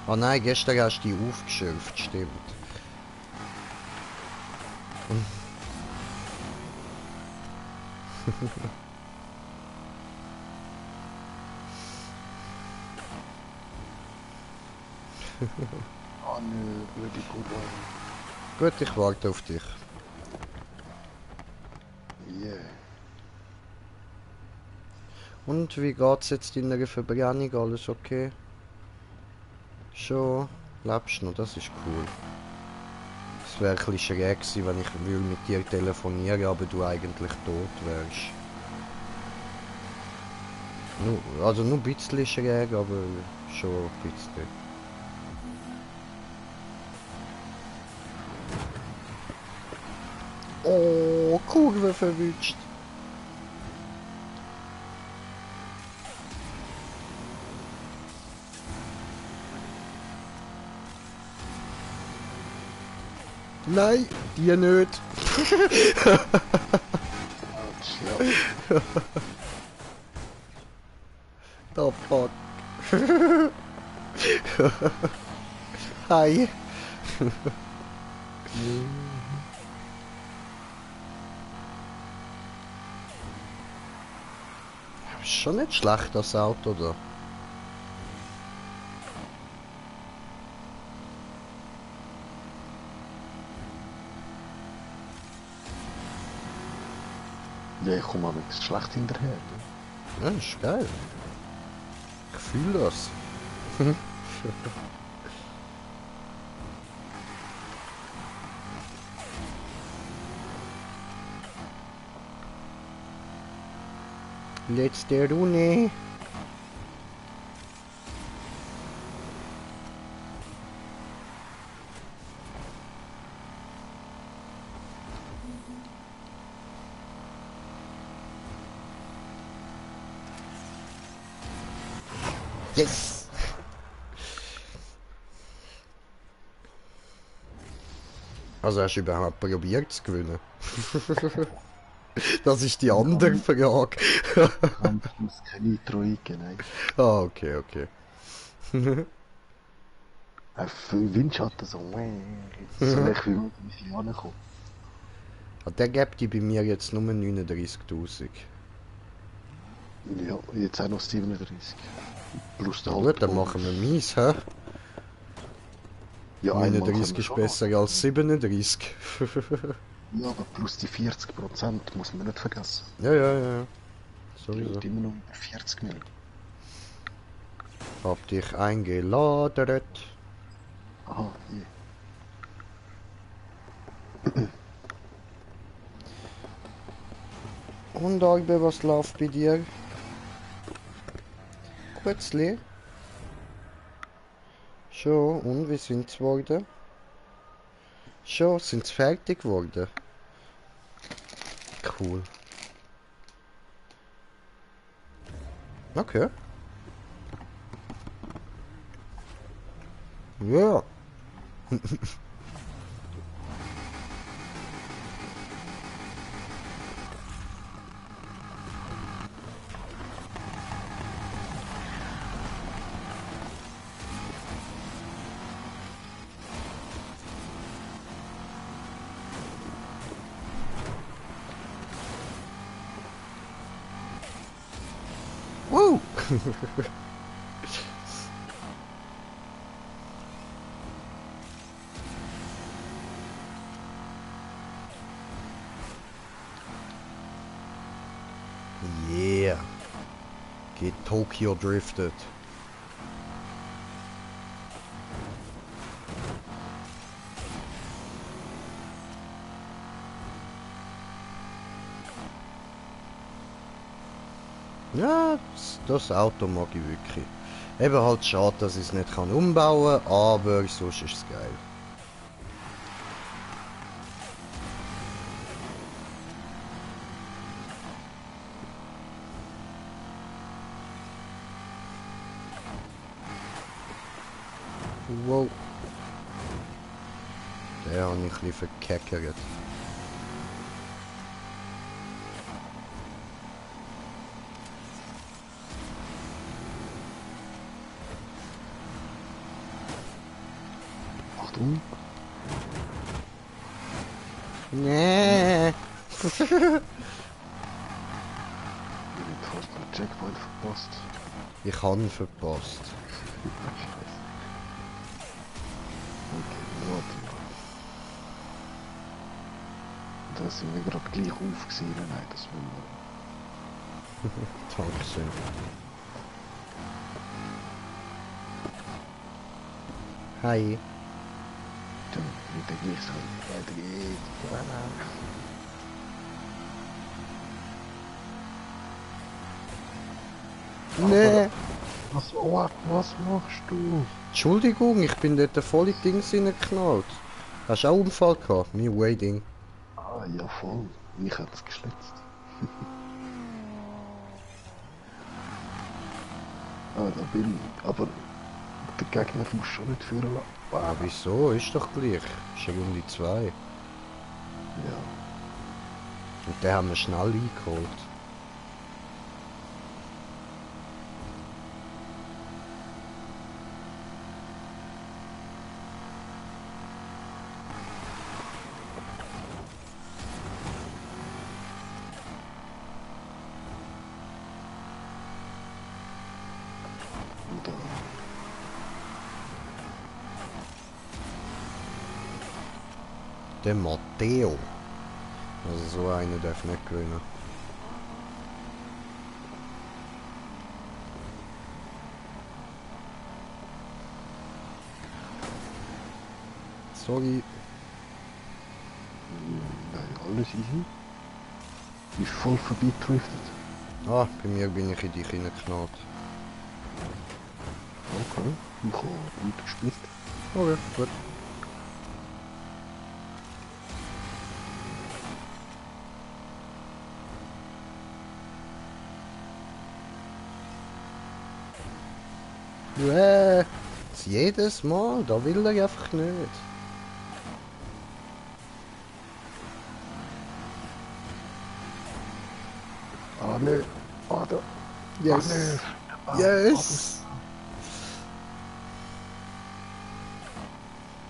Ah nein, gestern hast du die aufgeschürft, stimmt. Ah, nö, blöde Kurve. Gut, ich warte auf dich. Yeah. Und wie geht's jetzt in der Verbrennung? Alles okay? Schon? Lebst du noch? Das ist cool. Es wäre ein bisschen schräg gewesen, wenn ich mit dir telefonieren, aber du eigentlich tot wärst. Also nur ein bisschen schräg, aber schon ein bisschen. Oh, Kurve verwünscht. Nein, die nicht. Ja. The fuck. Hi. Schon nicht schlecht das Auto da. Ja, ich komme aber schlecht hinterher. Ja, ist geil. Ich fühle das. Letzte Runde. Yes! Also hast du überhaupt probiert zu gewinnen? Das ist die andere Frage. Am Schluss keine Nitro eingeben, nein. Ah, okay, okay. Für Windschatten so, so leicht wie möglich ankommen. Ah, der gibt die bei mir jetzt nur 39.000. Ja, jetzt auch noch 37. Plus der Gut, dann machen wir mies, hä? Ja, einmal 39 können wir ist schon besser als 37. noch. Ja, aber plus die 40% muss man nicht vergessen. Ja, ja, ja. Die Sowieso. liegt immer noch über 40 Millionen. Hab dich eingeladen. Aha, je. Und Arbe, was läuft bei dir? Kurzli? Schon, und wie sind's geworden? Schon, sind's fertig geworden? Cool. Okay. Ja. Woo! Yeah. Get Tokyo drifted. Ja, das Auto mag ich wirklich. Eben halt schade, dass ich es nicht kann umbauen kann, aber sonst ist es geil. Wow. Den habe ich ein bisschen verkeckert. Achtung, Nee. ich hab fast den Checkpoint verpasst. Ich habe ihn verpasst. Okay, warte mal. Da sind wir gerade gleich aufgesehen. Nein, das wollen wir. Dankeschön. Hi. Dann mit der gleichen weitergeht. Nee. Was machst du? Entschuldigung, ich bin dort voll in die Dings reingeknallt. Hast du auch einen Unfall gehabt? Mir waiting. Ah, ja voll. Mich hat's geschlitzt. Ah, da bin ich. Aber der Gegner muss schon nicht führen lassen. Ah, wieso? Ist doch gleich. Ist ja Runde 2. Ja. Und den haben wir schnell eingeholt. Und Der Matteo. Also so einer darf nicht gewinnen. Sorry. nein, alles easy. Ist voll vorbeigetriftet. Ah, bei mir bin ich in dich reingeknallt. Okay. Ich habe gut gespielt. Okay, gut. Jedes Mal, da will er einfach nicht. Ah, nö. Ah, da. Yes. Ah, nö. Yes.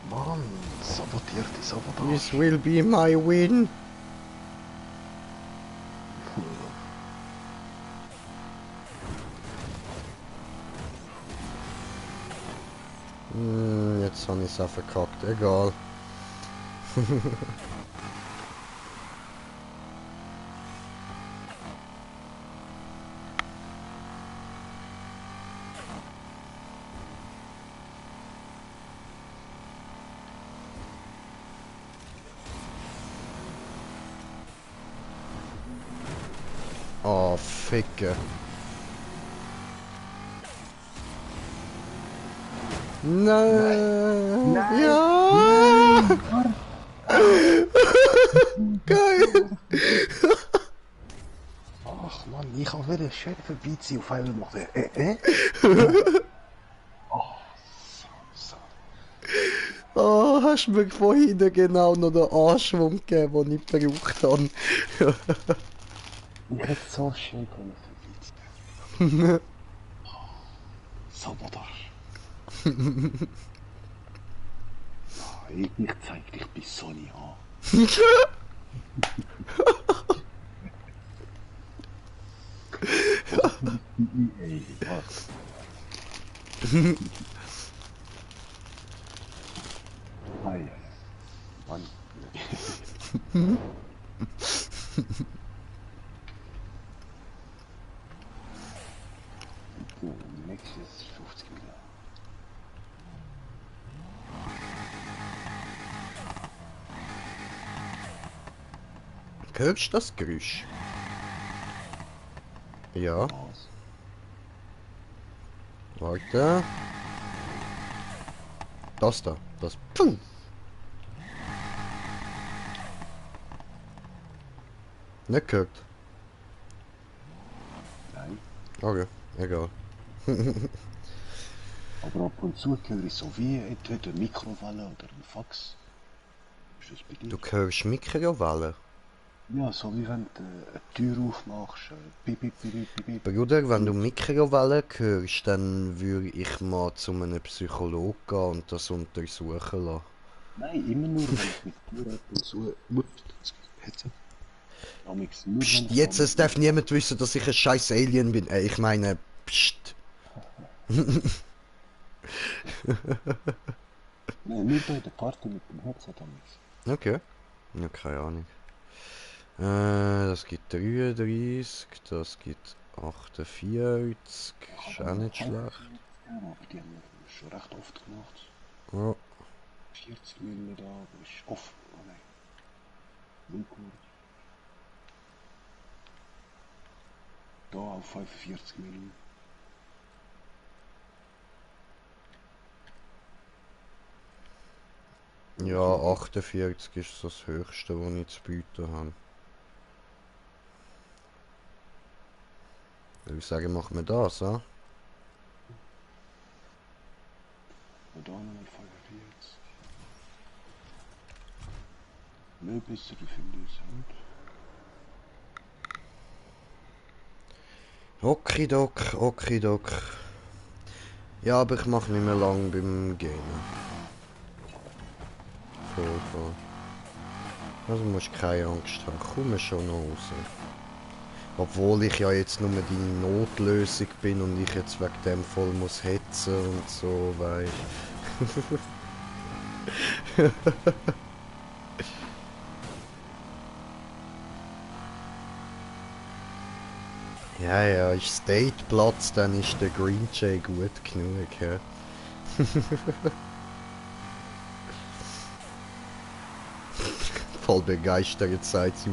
Mann, sabotierte Sabotage. This will be my win. Jetzt habe ich es auch verkackt. Egal. Oh, Ficke. Nein. Nein. Ja. Geil. Ach Mann, ich habe wieder schön vorbeiziehen. Auf einmal macht er Oh, so. Oh, hast mir vorhin genau noch den Anschwung gegeben, den ich gebraucht habe. Ich hätte so schön können vorbeiziehen. Sabotage. Ja, ich zeig dich bei Sony an. Ey, was? Hi. Mann. So, nächstes 50 Meter. Hörst du das Geräusch? Ja. Was? Warte. Das da. Das. Pum. Nicht gehört. Nein. Okay, egal. Aber ab und zu höre ich so wie entweder eine Mikrowelle oder ein Fax. Ist das bei dir? Du hörst Mikrowellen. Ja, so wie wenn du eine Tür aufmachst. Piep, piep, piep, piep, piep. Bruder, wenn du Mikrowellen hörst, dann würde ich mal zu einem Psychologen gehen und das untersuchen lassen. Nein, immer nur, wenn ich mit Tür ab und zu hätte. Nur Psst, wenn jetzt, es darf niemand wissen, dass ich ein scheiß Alien bin. Ich meine, psst. Nein, nur bei der Party mit dem Headset amix. Okay. Ja, keine Ahnung. Das gibt 33, das gibt 48. Ist auch nicht schlecht. Aber die haben wir schon recht oft gemacht. Ja. 40 mm da, aber ist offen. Oh nein. Willkür. Da auf 45 mm. Ja, 48 ist das höchste, was ich zu bieten habe. Würde ich sagen, machen wir das, ja? Und da nochmal 45. Mehr besser finde ich Sound. Okidok, okidok. Ja, aber ich mache nicht mehr lang beim Gamen. Voll. Also musst keine Angst haben, komm schon nach Hause. Obwohl ich ja jetzt nur die Notlösung bin und ich jetzt wegen dem voll muss hetzen und so, weißt. Ja, ist State-Platz, dann ist der Green Jay gut genug, ja. Voll begeistert seid sie.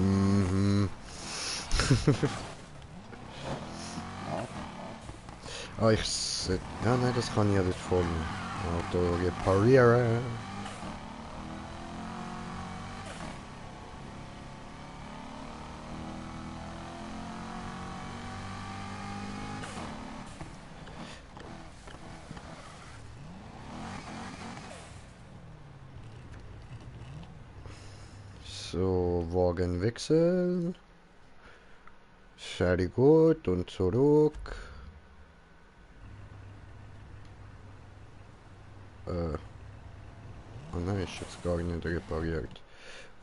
Ah, ja, nein, das kann ich ja nicht voll Auto reparieren. So, Wagen wechseln. Very gut. Und zurück. Oh nein, ist jetzt gar nicht repariert.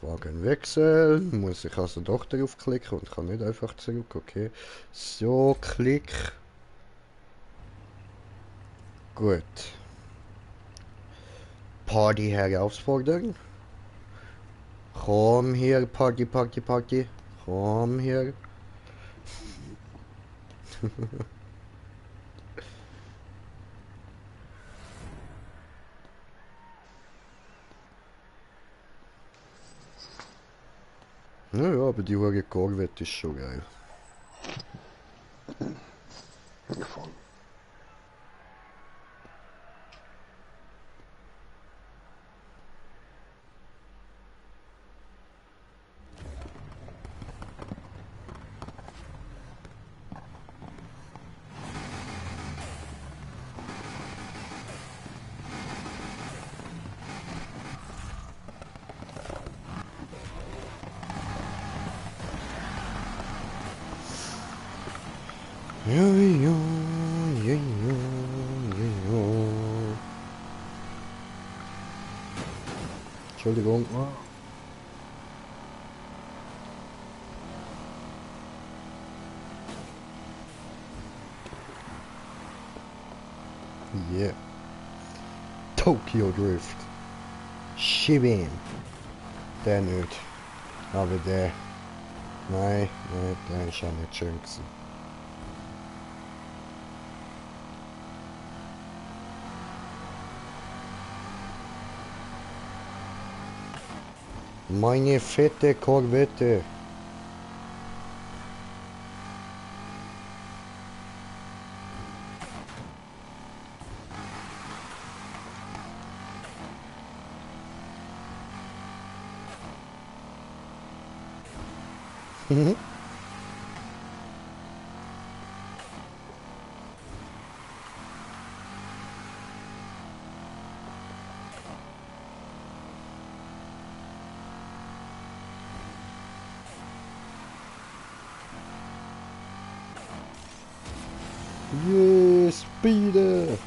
Wagen wechseln. Muss ich also doch drauf klicken und kann nicht einfach zurück. Okay. So, Klick. Gut. Party herausfordern. Komm hier, Party, Party, Party. Komm hier. Naja, aber die hohe Corvette ist schon geil. Voll. Jojo, jojo, jojo. Entschuldigung. Yeah. Tokyo Drift. Shibin. Der nicht. Aber der. Nein, nein, der ist auch nicht schön gewesen. Meine fette Corvette. Yes, Speeder.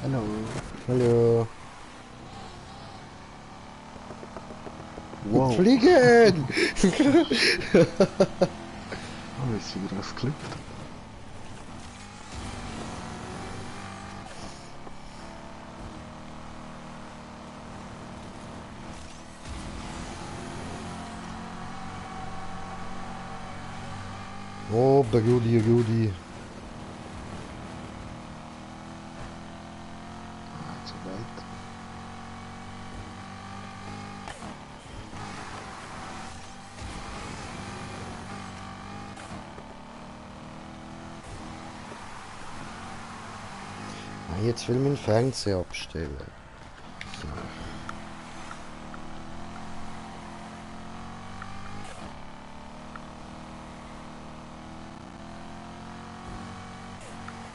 Hallo. Hallo. Wow. Fliegen! Oh, ist wieder was geklappt. Oh, Rudi, Rudi. So weit. Ah, jetzt will mein Fernseher abstellen. So.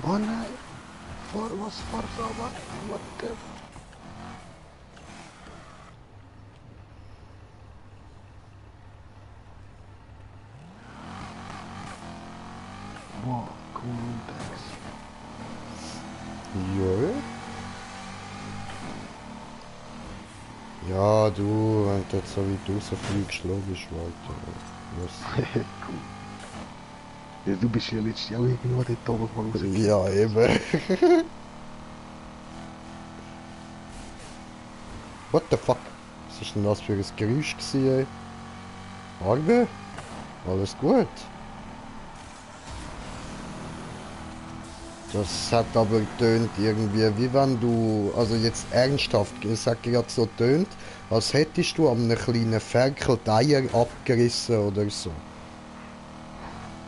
Oh nein! Was war da? What the... Wow, cool, thanks. Ja. Ja, du, wenn du jetzt so weit rausfliegst, logisch weiter. Was? Cool. Ja, du bist ja letztes Jahr irgendwo dort oben mal rausgekommen. Ja, eben. What the fuck? Was ist denn das für ein Geräusch gewesen, ey? Arbe? Alles gut? Das hat aber tönt irgendwie, wie wenn du, also jetzt ernsthaft, es hat gerade so tönt, als hättest du an einem kleinen Ferkel die Eier abgerissen oder so.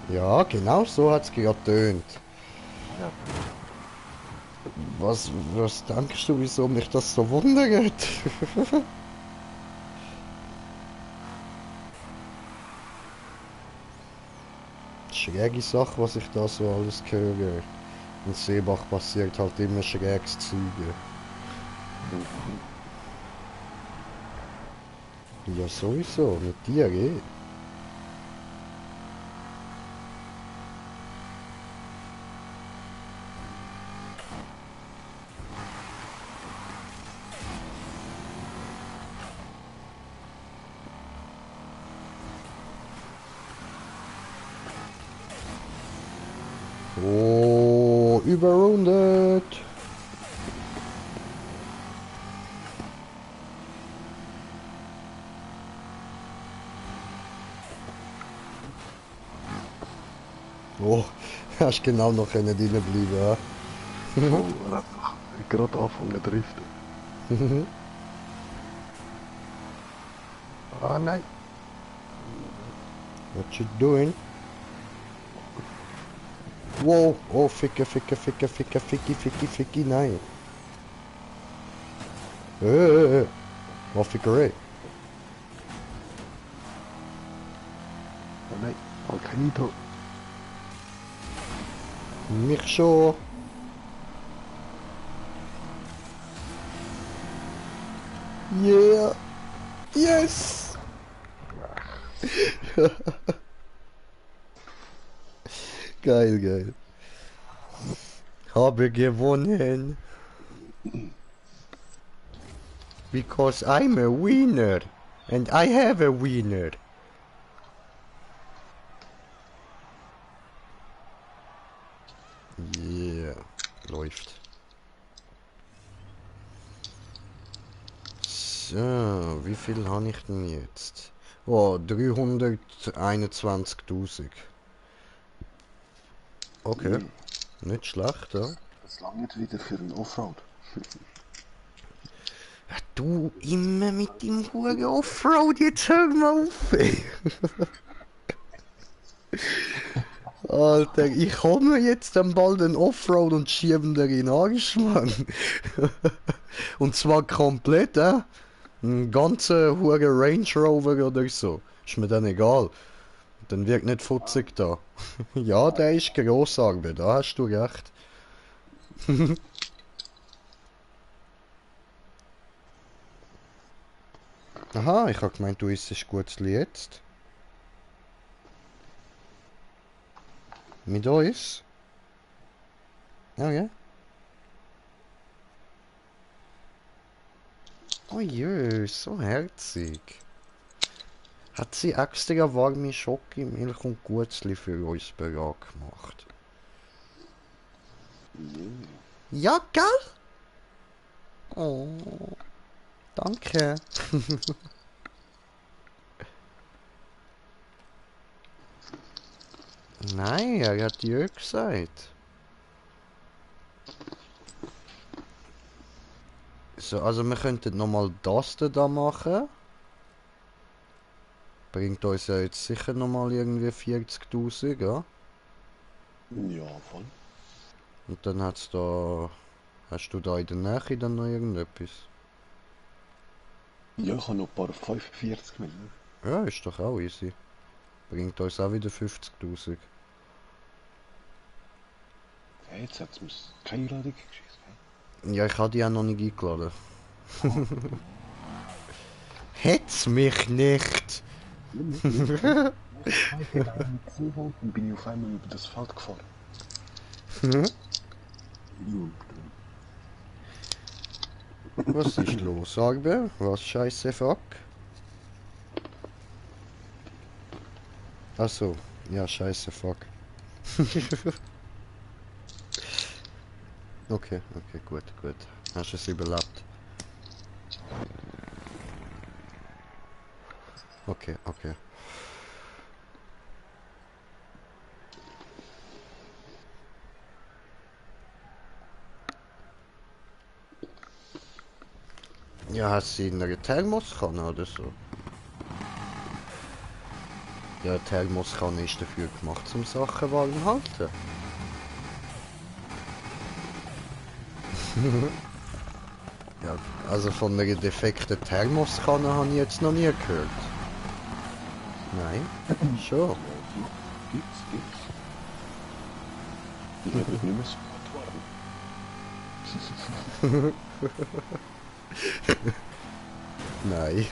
Ja, genau so hat es gerade tönt. Ja, Was denkst du, wieso mich das so wundert? Schräge Sache, was ich da so alles höre. In Seebach passiert halt immer schräges Züge. Ja, sowieso, mit dir, eh. Oh, überrundet. Oh, hast genau noch können reinbleiben, ja? oh, er hat gerade angefangen zu driften. Ah nein. What you doing? Wow, oh, ficke, ficke, ficke, ficke, ficki, ficki, ficki, nein. Wat fickerij. Oh nein, Al Nitro. Nicht so. Yeah. Yes. Geil, geil. Habe gewonnen. Because I'm a winner. And I have a winner. Yeah. Läuft. So, wie viel habe ich denn jetzt? Oh, 321.000. Okay. Nicht schlecht, ja. Das langt wieder für einen Offroad. Du immer mit dem Huren Offroad, jetzt hör mal auf, ey. Alter, ich komme jetzt dann bald einen Offroad und schieben da in den Arsch, Mann. Und zwar komplett, ein ganzer Huren Range Rover oder so. Ist mir dann egal. Dann wird nicht futzig da. Ja, der ist grossartig, da hast du recht. Aha, ich hab gemeint, du isst gutes jetzt. Mit uns? Oh ja? Oh jö, so herzig. Hat sie extra warme Schokimilch und Gutzli für uns bereit gemacht? Ja, gell? Oh, danke. Nein, er hat ja gesagt. So, also wir könnten nochmal das da machen. Bringt uns ja jetzt sicher nochmal irgendwie 40.000, ja? Ja, voll. Und dann hat's da... Hast du da in der Nähe dann noch irgendetwas? Ja, ich habe noch ein paar 45 Millionen. Ja, ist doch auch easy. Bringt uns auch wieder 50.000. Hey, jetzt hat es mir keine Einladung geschickt. Ja, ich habe die auch noch nicht eingeladen. Hetz mich nicht! Ich habe gesehen und bin ich auf einmal über das Feld gefahren. Was ist los, Arbe? Was scheiße fuck? Achso, ja, scheiße fuck. Okay, okay, gut, gut. Hast du es überlebt? Okay, okay. Ja, hast du in einer Thermoskanne oder so? Ja, die Thermoskanne ist dafür gemacht, um Sachen warm zu halten. Ja, also von einer defekten Thermoskanne habe ich jetzt noch nie gehört. Nein, schon. Gibt's. Die wird nicht mehr so warm. Nein.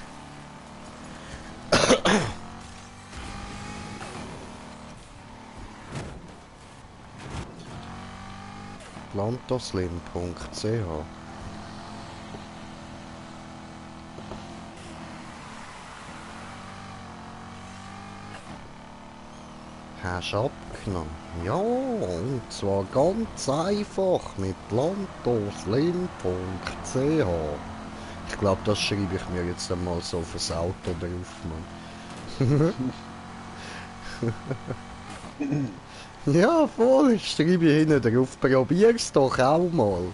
Plantoslim.ch Hast du abgenommen? Ja, und zwar ganz einfach mit plantoslim.ch. Ich glaube, das schreibe ich mir jetzt einmal so fürs Auto drauf, Mann. Ja, voll, ich schreibe hinten drauf, probier's doch auch mal.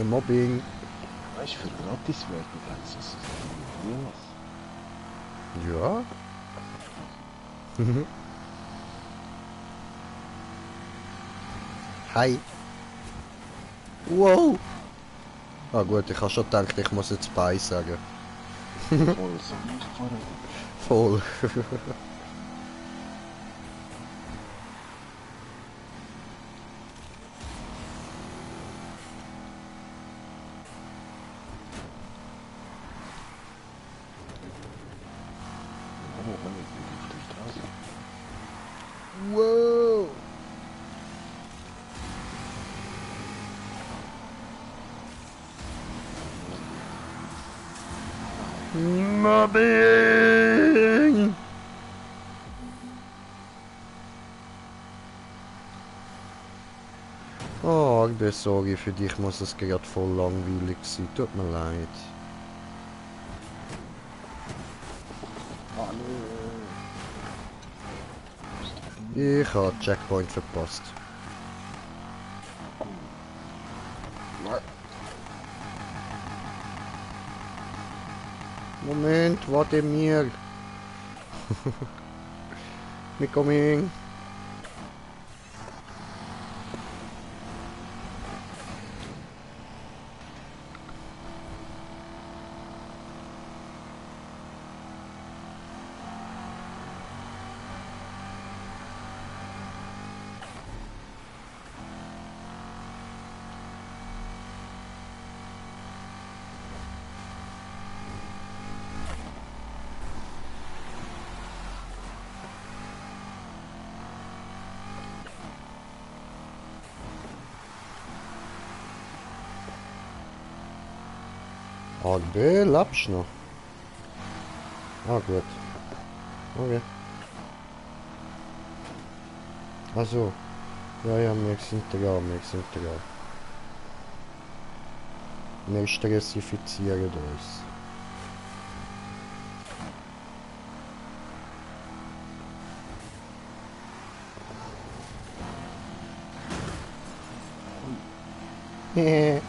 Mobbing. Weißt du, für Gratiswerbung haben sie es nie was. Ja. Hi. Wow. Ah gut, ich habe schon gedacht, ich muss jetzt Bye sagen. Voll so einfahren. Voll. Oh, ich bin auf der Straße. Wow. Mobbing! Oh, Agnes, sorry, für dich muss es gerade voll langweilig sein. Tut mir leid. Ich habe Checkpoint verpasst. Moment, warte mir. Me coming. B, lebst du noch? Ah, gut. Okay. Also. Ja, ja, wir sind da, wir sind da. Wir stressifizieren uns. Hehe.